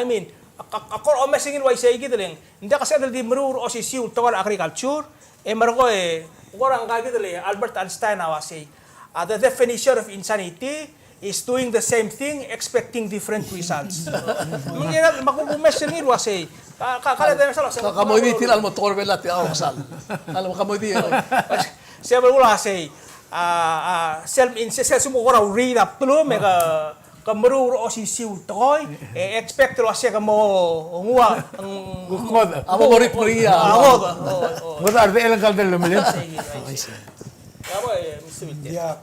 I mean, a, a, a kora omes er ngii el uaisei kid el ng, ng diak a sebeched el di meruul er a osisiu el tekoi er a agriculture, e merekong e, kora ngka kid el Albert Einstein a uasei, a, the definition of insanity is doing the same thing expecting different results. Me ng, me a kuk omes er ngii el uasei, ka, ka, ka, ka mo di tir el mo tekoi er a Belau tia, o, sal. Ka mo di, o. Se el uasei, a, a, sel, in, se, sel lsekum kora uriul a bdelum, e ke, ke meruul er a osisiu el tekoi, e expect el uasei ke mo nguu a, ng, a mo merit, merit a, a, o, o, o. Ngodech a rdechel ngkal dellemelem. Sei kid, sei kid. Ka bo, e, Mister Victor. Ng diak,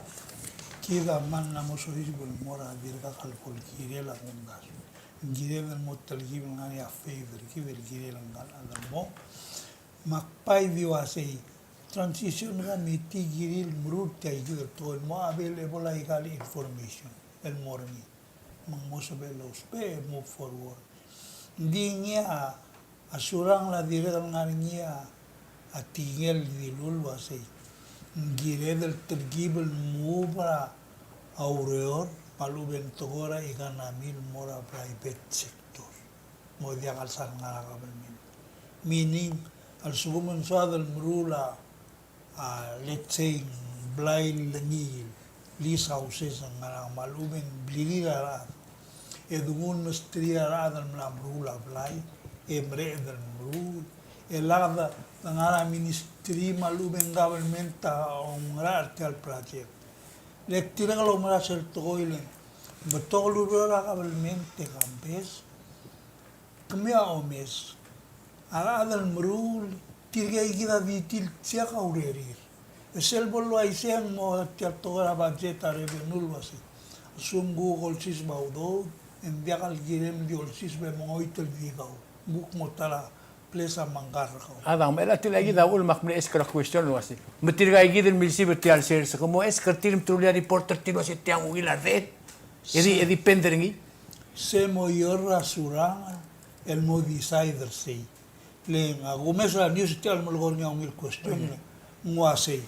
kid a kmal mla mo soiseb el mo er a dirkak el kirel a kumdasu. Ng kirel el mo telkib el ngar er ngii a favor, kid el kirel ngkal chad el mo. Me ak bai di uasei, transition committee a kirir el meruul tia kid el tekoi el mo available a ikal information el mo er ngii. Me ng mo sebechel el ousbech e move forward. Ng di ngii a, a surangel a dirrek el ngar er ngii a tekingel el dilu el uasei, ng kired el telkib el move er a ureor me a lechub e ng tekoi er a economy el mo er a private sector. Mo diak el sal ngar er a government. Meaning, a lsekum ng soad el meruul a A, let's say, blai el ngii el lease houses a ngerang me a lechub e ng blirir a rechad. E de nguu el mesterir a rechad el mla meruul a blai, e mereched el meruul. E lak de, de ngar er a ministry me a lechub e ng government a oungerachel er tia el project. Le tirke el oumera sel tekoi el ng betok el ureor er a government e Kambes. Kemiu a omes. A rechad el meruul, tirke kid a di tir el check a urerir. E sel bo el uaisei e ng mo tia el tekoi er a budget a revenue el uasei, a lsekum kuk olsiseb a udoud, e ng diak el kirem el di olsiseb e mengoit el di kau. Kuk mo ta er a place a mengkar er kau. A dang, me a tia kid a uchul me ak mle ask er a question el uasei, me tirka kid el milsib er tia el sers, ke mo ask er tir me te rullii a report er tir el uasei tia ng ungil a rate? E di, e di depend er ngii. Se mo er a Surangel el mo decide er sei. Le ng a kumes er a news tia el melekoi er ngii a ungil question, le ng uasei,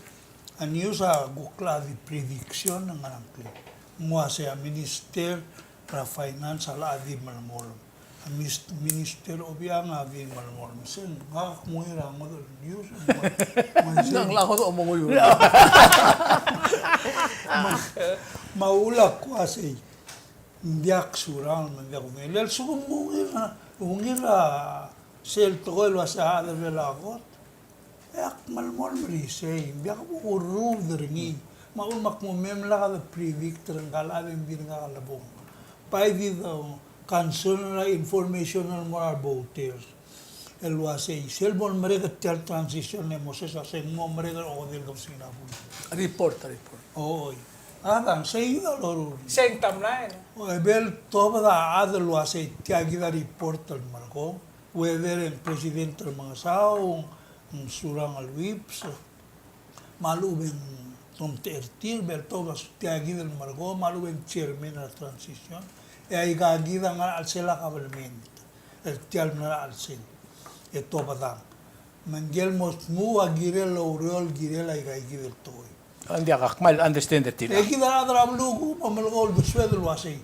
a news a kuk locha di prediction e ng ngerang, le ng uasei a Minister er a Finance a locha di melemolem. A mis-, Minister Obichang a di melemolem. Se ng ngak a kmo er a ngodech el news, ng ua-, ng uaisei. Ng locha ngodech el mo nguu. Me a, me a uchul a kuk uasei, ng diak Surangel me ng diak ungil. Le a lsekum ng ungil a, ungil a sel tekoi el uasei a chad er a Belau a kot, e ak melemolem er isei, ng diak bo kurrubed er ngii. Me a uchul me ak mo mei me lak de predict er ngka el chad e ng di ngak a lebong. Bai di de concern er a information el mo er a revoters el uasei, sel bo lemerek er tia el transition e Moses a se ng mo merek er a okedei el kebesengil a buil. Report, report. Oi. A dang, sei kid a loruul. Same timeline. Oi, e bo el tobed a chad el uasei tia kid a report el merekong, whether e ng President Remengesau, ng Surangel Whipps, me a lechub e ng tomtechei er tir, bo el tobed a tia kid el merekong, me a lechub e ng chairman er a transition, e aika kid a ngar er a chelsel a government er tia el mla er a chelsel. E tobedang. Me ngike el mo dmu a kirel el oureor el kirel aika kid el tekoi. Ng diak, ak kmal understand er tir. E kid a rechad er a beluu a kuk mo melekoi el besued el uasei,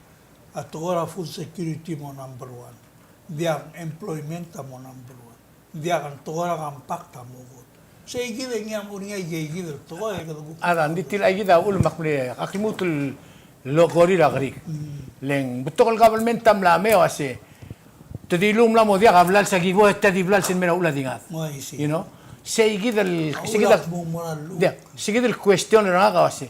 a tekoi er a food security a mo number one. Ng diak, employment a mo number one. Ng diak, a tekoi er a compact a mo kot. Sei kid e ngii a mo er ngii a ikei kid el tekoi e kede kuk. A dang, ng di tia kid a uchul me ak mle, ak lmuut el lokorir a kerik. Mm. Le ng betok el government a mla mei el uasei, te dilu ng mla mo diak a blals a kibo e tia di blals el mei er a uchul a di ngad. Oh, I see. You know? Sei kid el, sei kid el, a uchul a kmo mo er a lechub. Diak, sei kid el question er ngak a uasei,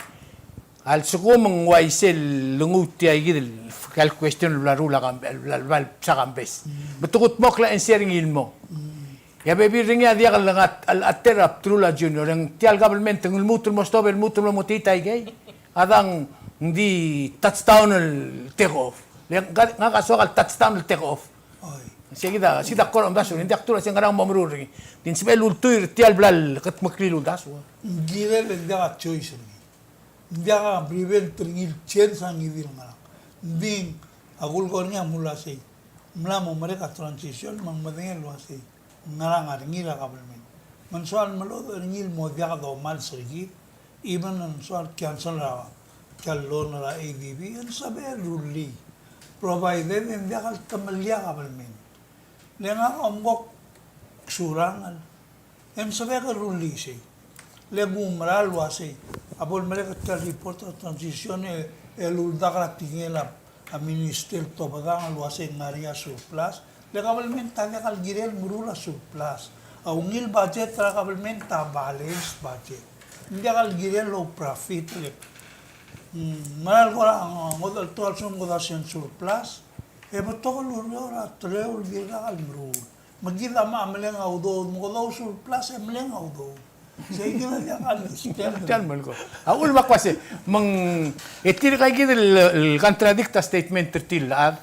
a lsekum ng uaisei el nguu tia kid el, tia el question el bla leruul a Kam-, el bla, el bla lsa Kambes. Mm. Me te kudmokl a answer er ngii el mo. Mm. E a bebil er ngii a diak el ngat, el, a ta er a bdelul a Junior, e ng tia el government, ng lmuut el mo stop, el lmuut el mo metiit aikei. A dang, ng di touchdown el take off. Le ngak a, ngak a soak el touchdown el take off. Oi. Sei kid a, sei kid a kora omdasu, ng diak dulu a se ng ngerang mo meruul er ngii. Di ng sebechel el ultuil er tia el bla el kedmeklii el uldasu. Ng kirel e ng diak a choice er ngii. Ng diak a prevent er ngii el change a ngii di el ngerang. Ng di a kulekoi er ngii a mle uasei, mla mo merek a transition, me ng medengei el uasei ng ngerang a er ngii er a government. Me ng soal melodech er ngii el mo diak domals er kid, even ng soal cancel er a, tia el loan er a ADB, e ng sebechel el rullii. Provided e ng diak el temellii a government. Le ngak a omko Surangel, e ng sebechek el rullii sei. Le ng oumera el uasei, a bo lemerek er tia el report er a transition e, el uldak er a tekingel a, a minister el tobedang el uasei ng ngar er ngii a surplus. Le government a diak el kirel el meruul a surplus. A ungil budget er a government a balance budget. Ng diak el kirel el ouprofit le. Mm, mera el kora, ng, ngodech el tekoi a lsekum ng kora se ng surplus, e betok el ureor er a teleu el dirkak el meruul. Me kid a mla meleng a udoud, me kede ousurplus e meleng a udoud. Sei kid a diak a understand. Tia el melekoi. A uchul me ak uase, me ng, e tirka kid el, el contradict a statement er tir el chad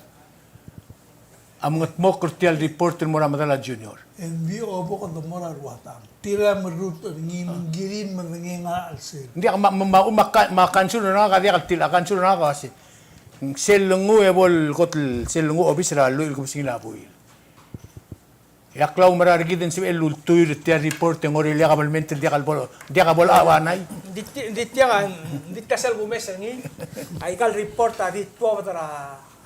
a mengedmokl er tia el report el mo er a medal a Junior. Ng di obo kede mo er a rua tang. Tir a merrutech er ngii me ng kirir el medengei a chelsel. Ng diak, me a, me a, me a, me a concern er ngak a diak el tir, a concern er ngak a uase, sel lenguu e bo el kot el, sel lenguu a obis er a lluich el kebesengil a buil. E a klaumerang er kid e ng sebechel el ultuil er tia el report e ng orelii a kabelment el diak el bo, diak el bo el ua ngii. Ng di ti-, ng di tiang, ng di tia sel kumes er ngii, aika el report a di tuobed er a,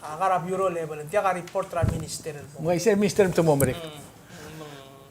a kar a bureau level, ng diak a report er a minister el bo. Ng uaisei, minister me te mo merek. Mm, mm.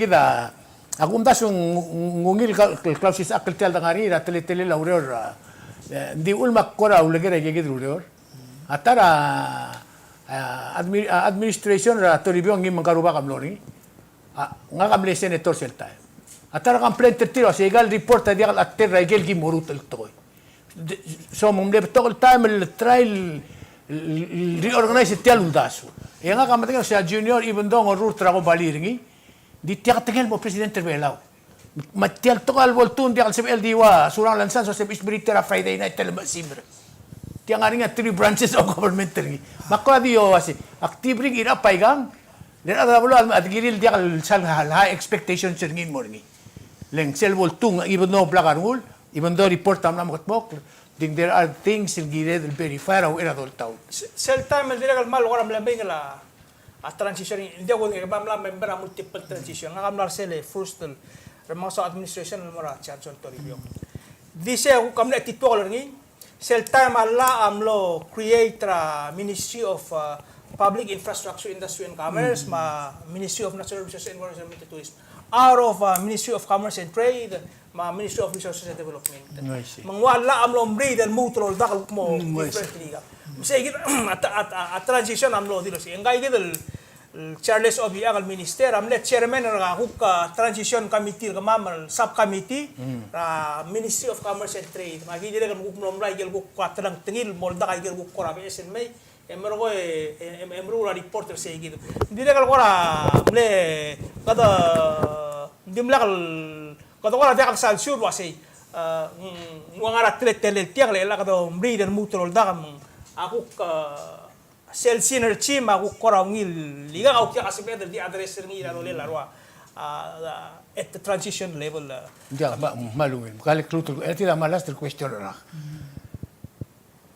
kid a, a kumdasu ng, ng, ng ungil el kla-, el klausisechakl el tia el dengar er ngii er a teletelel a ureor, a, e, ng di uchul me ak kora uleker a ikakid el ureor. A ta er a, a, admi-, a, administration er a Toribiong ngii me ngka el rubak a mlo er ngii. A, ngak a mle senator sel taem. A ta er a complaint er tir a se ikal report a diak el ater er a ikel ki mo rutel tekoi. De, so me ng mle betok el taem el try el, el, el reorganize tia el uldasu. E ngak a medengei el se a Junior, even though ng orrurt er a kombalii er ngii, ng di tia kede ngii el mo president er a Belau. Me tia el tekoi a lebo el tuu ng diak el sebechel di ua Surangel and Sons, so sebechir el mei er a Friday night el mechesimer. Tia ngar er ngii a three branches of government er ngii. Me ak kora di ua se, ak di bring it up a ikang, le a rechad er a beluu a di kirir el diak el sal high expectations er ngii el mo er ngii. Le ng sel bo el tuu, even though blak a rengul, even though report a mla mekedmokl, I think there are things el kired el verify er a uchei er a doltaut. Se-, sel taem el dirrek el kmal kora mle mei ngii a, a transition, ng diak kudengei, kemam a mla member a multiple transition. Ngak a mla er sel first el, remengesau administration el mo er a Johnson Toribiong. Di se kuk a mle tituok er ngii, sel taem a llach a mlo create er a Ministry of, uh, Public Infrastructure, Industry and Commerce, me a Ministry of Natural Resources, Environment and Tourism. Out of, uh, Ministry of Commerce and Trade, me a Ministry of Resources and Development. Mm, I see. Me ng ua llach a mlo mriid el lmuut el oldak el kmo differently. Me sei kid a, a, a, a transition a mlo dilu sei. Ngka kid el Charles Obichang el minister a mle chairman er a kuk, a, transition committee er kemam el subcommittee er a Ministry of Commerce and Trade. Me aki dirrek el kuk mlo mlai ikel kuk kora telengtengil el mo oldak a ikel kuk kora beches el mei. E merekong e, e, e, e meruul a report er sei kid. Ng dirrek el kora mle, kede, ng dimlak el, kede kora diak el sal sure el ua sei, a, ng ua ngar er a teletelel tiang, le chelecha kede mriid el lmuut el oldak me ng, a kuk, a, sel synergy me a kuk kora ungil, ikang a kuk diak a sebeched el di address er ngii er a rolel a rua, a, a, at the transition level, a. Ng diak, me a, me a ungil. Kmal klou, e tia a last question er ngak.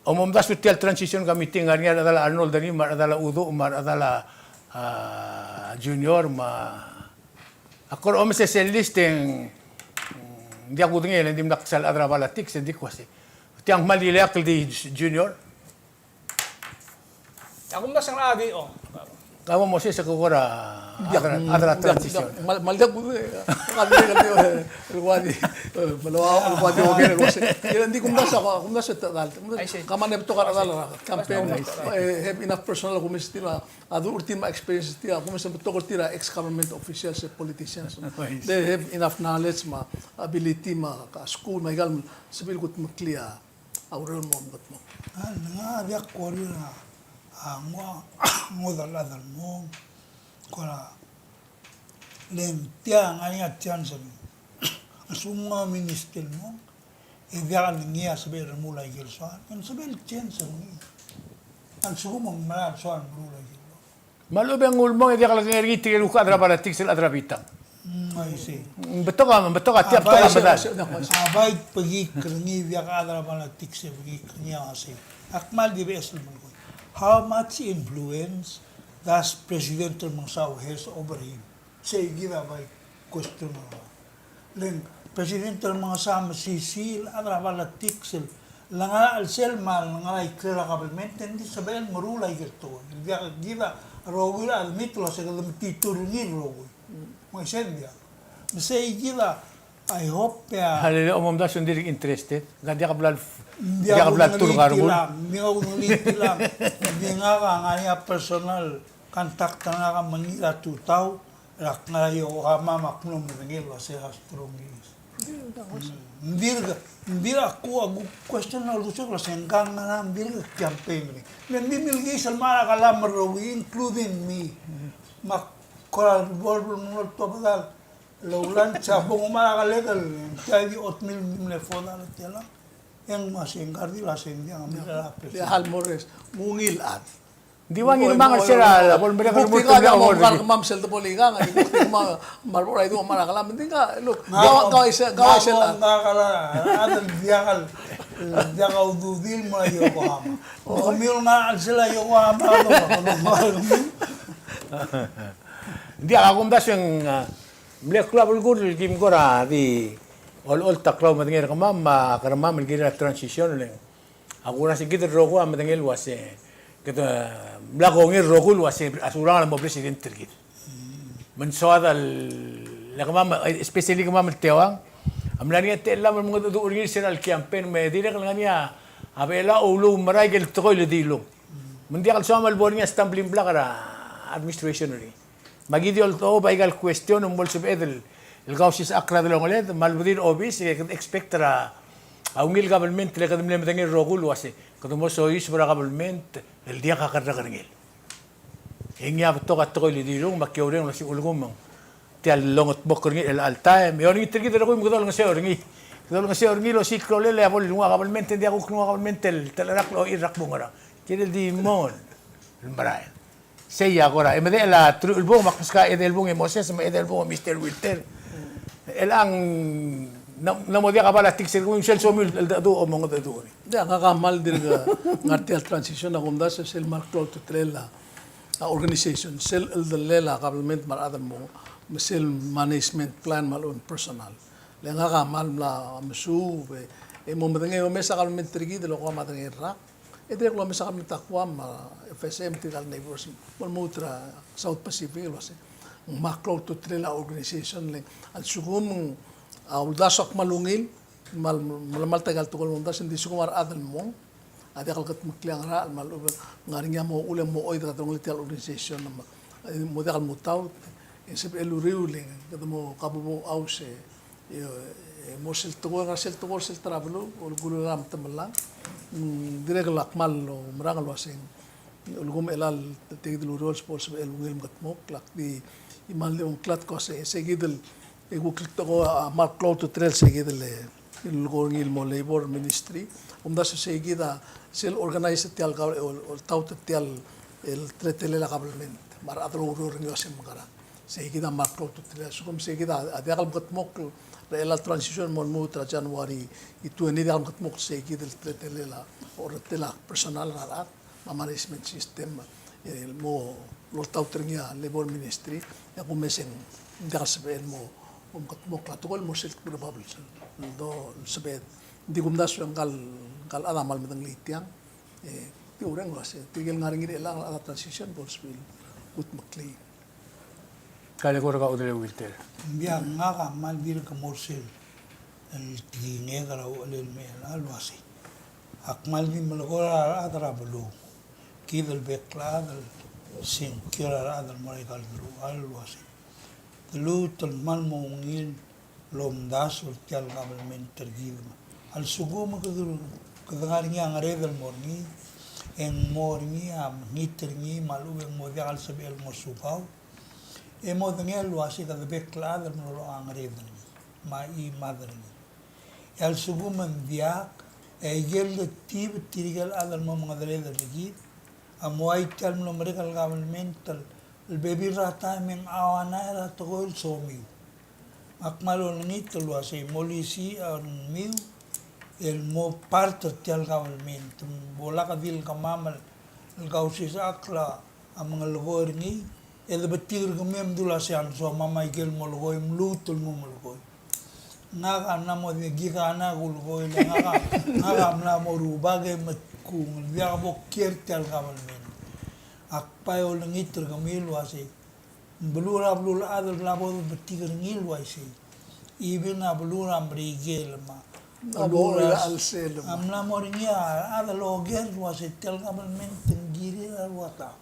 Omomdasu er tia el transition committee, ng ngar er ngii a rechedal a Arnold er ngii, me a rechedal a Uduch, me a rechedal a, a, Junior, me a, a kora omes sel list e ng, ng diak kudengei, e le ng dimlak sel chad er a politics, e ng di kmo sei. Tiang kmal di ileakl el di Junior. Ak omdasu ng, a di, o. Kau mo Moses, e ke kora, ia, a, a, a transition. Mal, mal diak kudengei, a, a, a, a, E, me a ua, ua di oker el uase. E ng di kumdasu, kumdasu e te dal. Aisei. Kemam a betok a dal er a campaign. E, have enough personal kumes tir a, a dul er tir me a experience tir a, kumes a betok er tir a ex-government officials e politicians. Aisei. They have enough knowledge me a ability me a school me a ikal sebechel el kudmeklii a ureor el mo mekedmokl. A, ng diak kurir a, a, nguu, nguu a dal el mong, kora le ng tia ngar er ngii a chance el lsekum ng ua minister el mong, e diak el ngii a sebechel el remuul a ikel soal, e ng sebechel el change er ngii. A lsekum ng mera el soal el meruul a ikel soal. Me a lechub e ng ulemong e diak el ngar er ngii tirke el kuk chad er a politics el chad er a bitang. Mm, I see. Betok a, betok a tia, betok a medal. A bai bekik er ngii, diak a chad er a politics e bekik er ngii a uasei. Ak kmal di beches el melekoi. How much influence does President Remengesau has over him? Sei kid a bai question er ngii. Le ng President Remengesau a mesisiich el chad er a politics el ngar er a chelsel me a ngar er a ikrel a government e ng di sebechel el meruul a ikel tekoi. Diak kid a rokui el admit el uase kede metitur er ngii el rokui. Me sei ng diak. Me sei kid a, I hope a. Alele, omomdasu e ng dirk interested. Ng diak a bla, diak a bla el turk a rengul. Ng di ngak a udengelii tiang. Ng di ngak a ngar er ngii a personal contact er ngak a mengiil er a tutau. Ak ngar er a Yokohama me ak mlo medengei el uase a strong is. Ng dirk, ng dirk a kuk, a kuk question a uldesuek el uase ngka a ngerang, ng dirk campaign er ngii. Me ng di milkii sel mla er a kelam el rokui, including me. Me ak kora revolve el mlo tuobed el oulang, se a bo ng mla er a kelek el, tia di oatmeal el mle four dollar er tiang. E ng uase ngka a redil a se ng diak a mle er a president. Diak el mo er ngii, ng ungil chad. Ng di ua ngii el mangel sel bo lemerek el mo er tia el mo er ngii. Kemam sel debo el ikang, e kuk di kemam a marbor a idung a mla er a kelam, ng di ngka, look, ngka, ngka uaisei, ngka uaisei el chad. Ngka a chad el diak el, diak a ududir el mo er a Yokohama. Kemiu el ngar er a chelsel a Yokohama, no, no, no. Ng diak, a kumdasu e ng, a, mle klou a belkul el kim kora di olecholt a klaumedengei er kemam, me a kermam el kirel a transition el ng A kuk er a se kid el rokui a medengei el uase, kede mla kongei el rokui el uase a Surangel a mo president er kid. Me ng soad el, le kemam, especially kemam el teuang, a mla er ngii a techellam el mengedecheduch er ngii er sel campaign me dirrek el ngar er ngii a Belau a uluumerael el tekoi el dilung. Me ng diak el soam el bo er ngii a stumbling block er a administration er ngii. Me aki di oltobed a ikal question el mo sebeched el, el kausisechakl er a delongeled, me a lebedir a obis, e kede expect er a ungil government le kede mle medengei el rokui el uase kede mo soiseb er a government el diak a kerrekerngel. E ngii a betok a tekoi el dilung me aki oureng el uase ulekum ng tia el longedmokl er ngii er chelecha el taem. E olengit er kid el rokui me kede olengeseu er ngii. Kede olengeseu er ngii el osiik a rolel e a bo lenguu a government, e ng diak kuk lenguu a government el telecherakl el ochil er a kbung er a. Kirel di mong el merael. Sei a kora, e medechel a truich el bung, me ak meskau a edei el bung e Moses, me a edei el bung e Mister Wilter. Chelechang, ng, ng mo diak a bala tiksel, kemiu sel somiu el cheldecheduch, omengedecheduch. Diak, ngak a kmal dirk ngar tia el transition a kumdasu e sel kmal klou a ultutelel a, a organization, sel cheldellel a government me a rechad el mong, me sel management plan me a lechub e ng personnel. Le ngak a kmal mla mesuub, e, e mo medengei omes a government er kid el ko a medengei el rak. E dirrek el omes a government er a Guam, a, F S M, tirka el neighbors, me a lmuut er a South Pacific el uase ng kmal klou a ultutelel a organization le a lsekum a uldasu a kmal ungil, me a le, me a le kmal ta ikal tekoi el omdasu, ng di lsekum a rechad el mong a diak el kedmeklii a ngerachel me a lechub e ng ngar er ngii a mo uchul e mo oid er a delongelel tia el organization me a, e, mo diak el mutaut, e ng sebechel el uriul e kede mo kabubou a house e, e, e mo sel tekoi, ngar sel tekoi er sel ta er a beluu, el kulul a metemelang. Mm, dirrek el kmal oumerang el uaseng, ulekum chelecha el tia kid el ureor el sebechel el ungil el mekedmokl, ak di kmal di ongklad el uasei, sei kid el, e kuk el tekoi a kmal klou a ultutelel sei kid el, el ko er ngii el mo labor ministry. Omdasu sei kid a sel organize tia el, ol, oltaut tia el, el teletelel a government. Me a rechad el oureor er ngii el uasei mekerang. Sei kid a kmal klou a ultutelel, a lsekum sei kid a diak el mekedmokl er chelecha el transition el mo lmuut er a January twenty, diak el mekedmokl sei kid el teletelel a, orretel a personnel er a rechad, me a management system, el mo oltaut er ngii a labor ministry, e a kumes e ng diak el sebechel el mo, mo mekedmokl a tekoi el mo sel kuk bab el, el do, el sebeched. Ng di kumdasu e ngkal, ngkal chad a kmal medengelii tiang, e, di oureng el uasei, tirke el ngar er ngii er chelechang el chad a transition bo lsebechir el kudmeklii. Kale ko er kau Audrey Wilter. Ng diak, ngak a kmal dirk mo er sel el tekingek er a uchelel el mei el uasei, ak kmal di melekoi er a rechad er a beluu. Kid el bek el chad el sengkio er a rechad el mo er aika el deluchall el uasei, de lmuut el kmal mo ungil el omdasu er tia el government er kid. Me a lsekum e kede, kede ngar er ngii a ngered el mo er ngii, e ng mo er ngii a mekngit er ngii me a lechub e ng mo diak el sebechel el mo subau, e modengei el uasei kede bek el chad el meloloch a ngered er ngii me a chimad er ngii. E a lsekum e ng diak, e aike el letib tirke el chad el mo mengedereder er kid a mo ua tia el mlo merek el government el, el bebil er a taem e ng ua ngera er a tekoi el somiu. Me ak kmal olengit el uasei molisiich a rengmiu el mo part er tia el government. Bo lak di el kemam el kausisechakl a mengelekoi er ngii, e de betik er kemiu e mdu el uasei a lsoam a ikel molekoi, mluut el mo melekoi. Ngak a mla mo di kid a ngak a kulekoi, le ngak a, ngak a mla mo rubak e metkung, diak bo kiei er tia el government. Ak bai olengit er kemiu el uasei ng beluu er a beluulechad el bla bo de betik er ngii el uaisei. Even a beluu er a Merikel me a beluu er a, a mla mo er ngii a rechad el oker el uasei tia el government ng kirir a rua tang.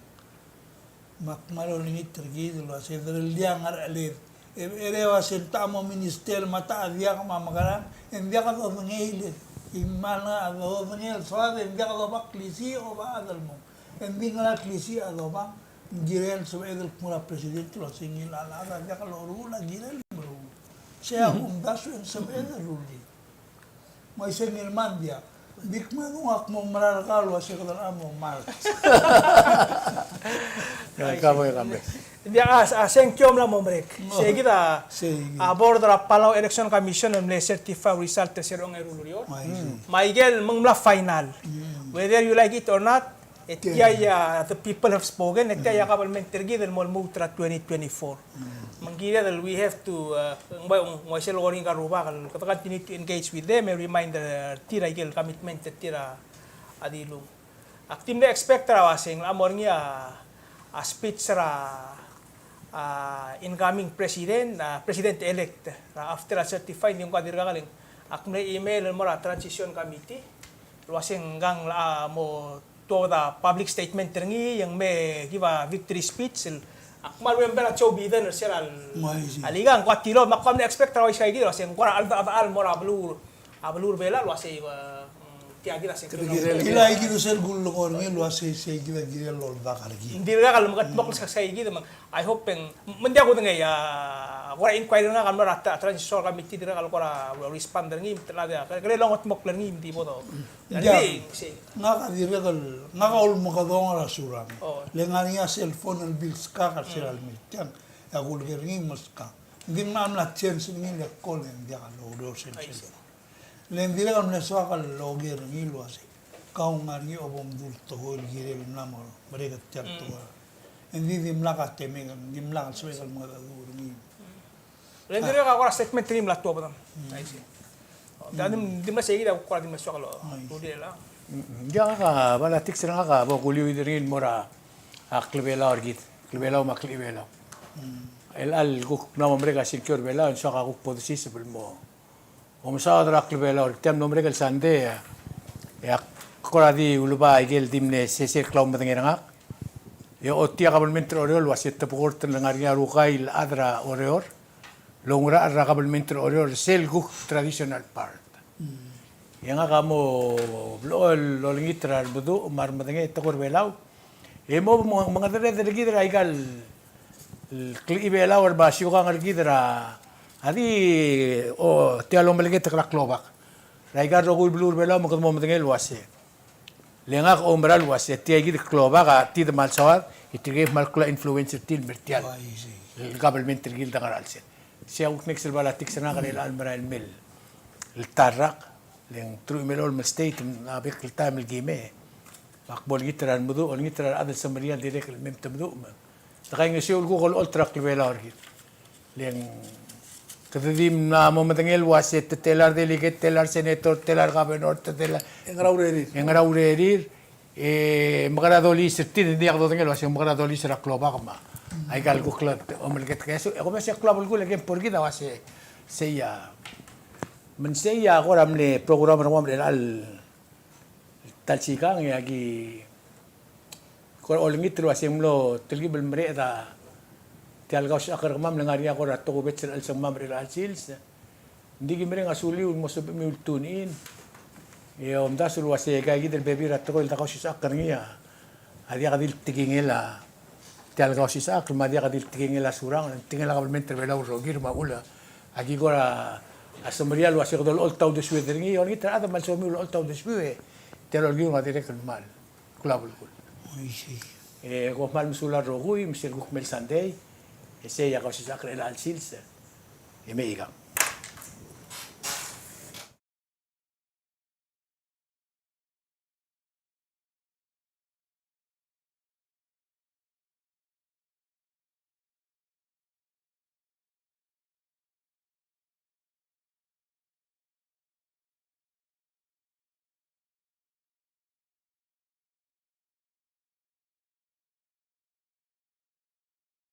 Me ak kmal olengit er kid el uasei de rellii a ngerecheled. E, e le uasei ng techa mo minister me a techa diak me a mekerang, e ng diak dodengei le, e ng kmal dodengei el soad e ng diak doba klisiich a oba chad el mong. E ng di ngera klisiich a doba, ng kirel sebeched el kmo er a president el uasei ngii a chad a diak loruul a kirel meruul. Sei a kumdasu e ng sebeched el rullii. Me isei ngii el mla diak. Ng di kmo ng ua kmo mera el kau el uasei kede mo mart. Ng di a, a sengkio a mla mo merek. Sei kid a, a board er a Palau Election Commission el mle certify result er se er a ongeru el ureor. Me aikel me ng mla final. Whether you like it or not, e tia a, the people have spoken, e tia a government er kid el mo lmuut er a twenty twenty-four. Me ng kired el we have to, uh, ng bai, ng uaisei el kora ngii a rubak el kede continue to engage with them, e remind er tir a ikel commitment er tir a dilung. Ak di mle expect er a uasei ng locha mo er ngii a, a speech er a, a incoming president, a president elect, er a after a certify, ng di ngak a dirkak el, ak mle email el mo er a transition committee el uasei ngkang locha mo tuobed a public statement er ngii e ng me give a victory speech el, ak kmal remember a Joe Biden er se er a, a likang, ng kuk a tilobed, me ak kmal expect er a uaisei kid el uasei ng kora cheldechedechal el mo er a beluu, a beluu er a Belau el uasei, e, tia kid a sengkio. Kid a ikid sel kulekoi er ngii el uasei sei kid a kirel el oldak er kid. Ng dirkak el mekedmokl sei kid me ng I hope e ng, me ng diak kudengei a, kora inquiry er ngak a mlo er a tra-, transition committee, dirkak el kora respond er ngii, me te mla diak, kede longetmokl er ngii, me di bo do. Diak, sei. Ngak a dirrek el, ngak a ulemekedong er a Surangel. Le ngar er ngii a cell phone el bilskak er se er a lemei tiang, e a kulker er ngii me skak. Ng di mla, mla change er ngii le call e ng diak a loureor sel cell phone. Le ng dirrek el mle soak el oker er ngii el uasei, kau ngar er ngii a bo mdu el tekoi el kirel el mla mo merek er tia el tekoi. E ng di dimlak a temem, dimlak el sebechek el mengedecheduch er ngii. Le ng dirrek a kora statement er ngii mla tuobed. Aisei. Ng di mle sei kid a kora di mle soak el oker er ngii a. Ng diak, ngak a politics er ngak a bo kuliuid er ngii el mo er a klebelau er kid, klebelau me a klebelau. El, el kuk mla mo merek a sengkio er a Belau, e ng soak a kuk bo desiseb el mo omesaod er a klebelau er tia el mlo merek el sandei, e ak kora di ulebai aikel di mle sesei el klaumedengei er ngak. E ochotii a kabelment er a Oreor el uasei te bekord el ngar er ngii a rukail el chad er a Oreor el oungerachel er a kabelment er a Oreor er sel kuk traditional part. E ngak a mo blechoel el olengit er a remeduch me a remedengei e tekoi er a Belau. E mo, mo mengedereder er kid er aika el klechibelau er a siukang er kid er a, a di, o, tia el omeleketek er a klobak er aika el rokui el beluu er a Belau me kede mo medengei el uasei, le ngak a oumera el uasei tia kid el klobak a di de kmal soad, e tirke a kmal klou a influence er tir el mer tia el kabelment er kid el de ngar er a chelsel. Sei a kuk next el politics er ngak er chelecha el merael mei el ta el rak. Le ng truich me a elolem el state a bek el taem el kimei. Me ak bo olengit er a remeduch, olengit er a rechad el semeriar el dirrek el mei me te meduch me de kaingeseu el kuk olecholt er a klebelau er kid. Le ng kede di mla mo medengei el uasei te tela el delegate, te tela el senator, te tela el governor, te tela, e ngera urerir. E ngera urerir. E mekera doliis er tir, ng diak dodengei el uasei mekera doliis er a klobak me aika el kuk omeleketek. E kom mesa klou a belkul e ke mpo er kid a uasei sei a Me ng sei a kora mle program er kemam er chelecha el ta el sikang, e aki kora olengit el uase ng mlo telkib el mereched a tia el kausisechakl er kemam el ngar er ngii a kora tokubets er a chelsengmam er chelecha el sils. Ng di ki mereng a suliu el mo sebechemiu el tune in e omdasu el uase aika kid el bebil er a tekoi el ta kausisechakl er ngii a diak di le tekingel a tia el kausisechakl me a diak di le tekingel a Surangel, tekingel a kabelment er a Belau el rokir me a uchul a ki kora semeriar el uase kede olecholt a uldesued er ngii. Olengit er a rechad me a lsomiu el olecholt a uldesued, e tia el olkiung a dirrek el kmal klou a belkul. E kom kmal mesulang el rokui, me sel kuk mei el Sunday e sei a kausisechakl er chelecha el sils e mei ikang.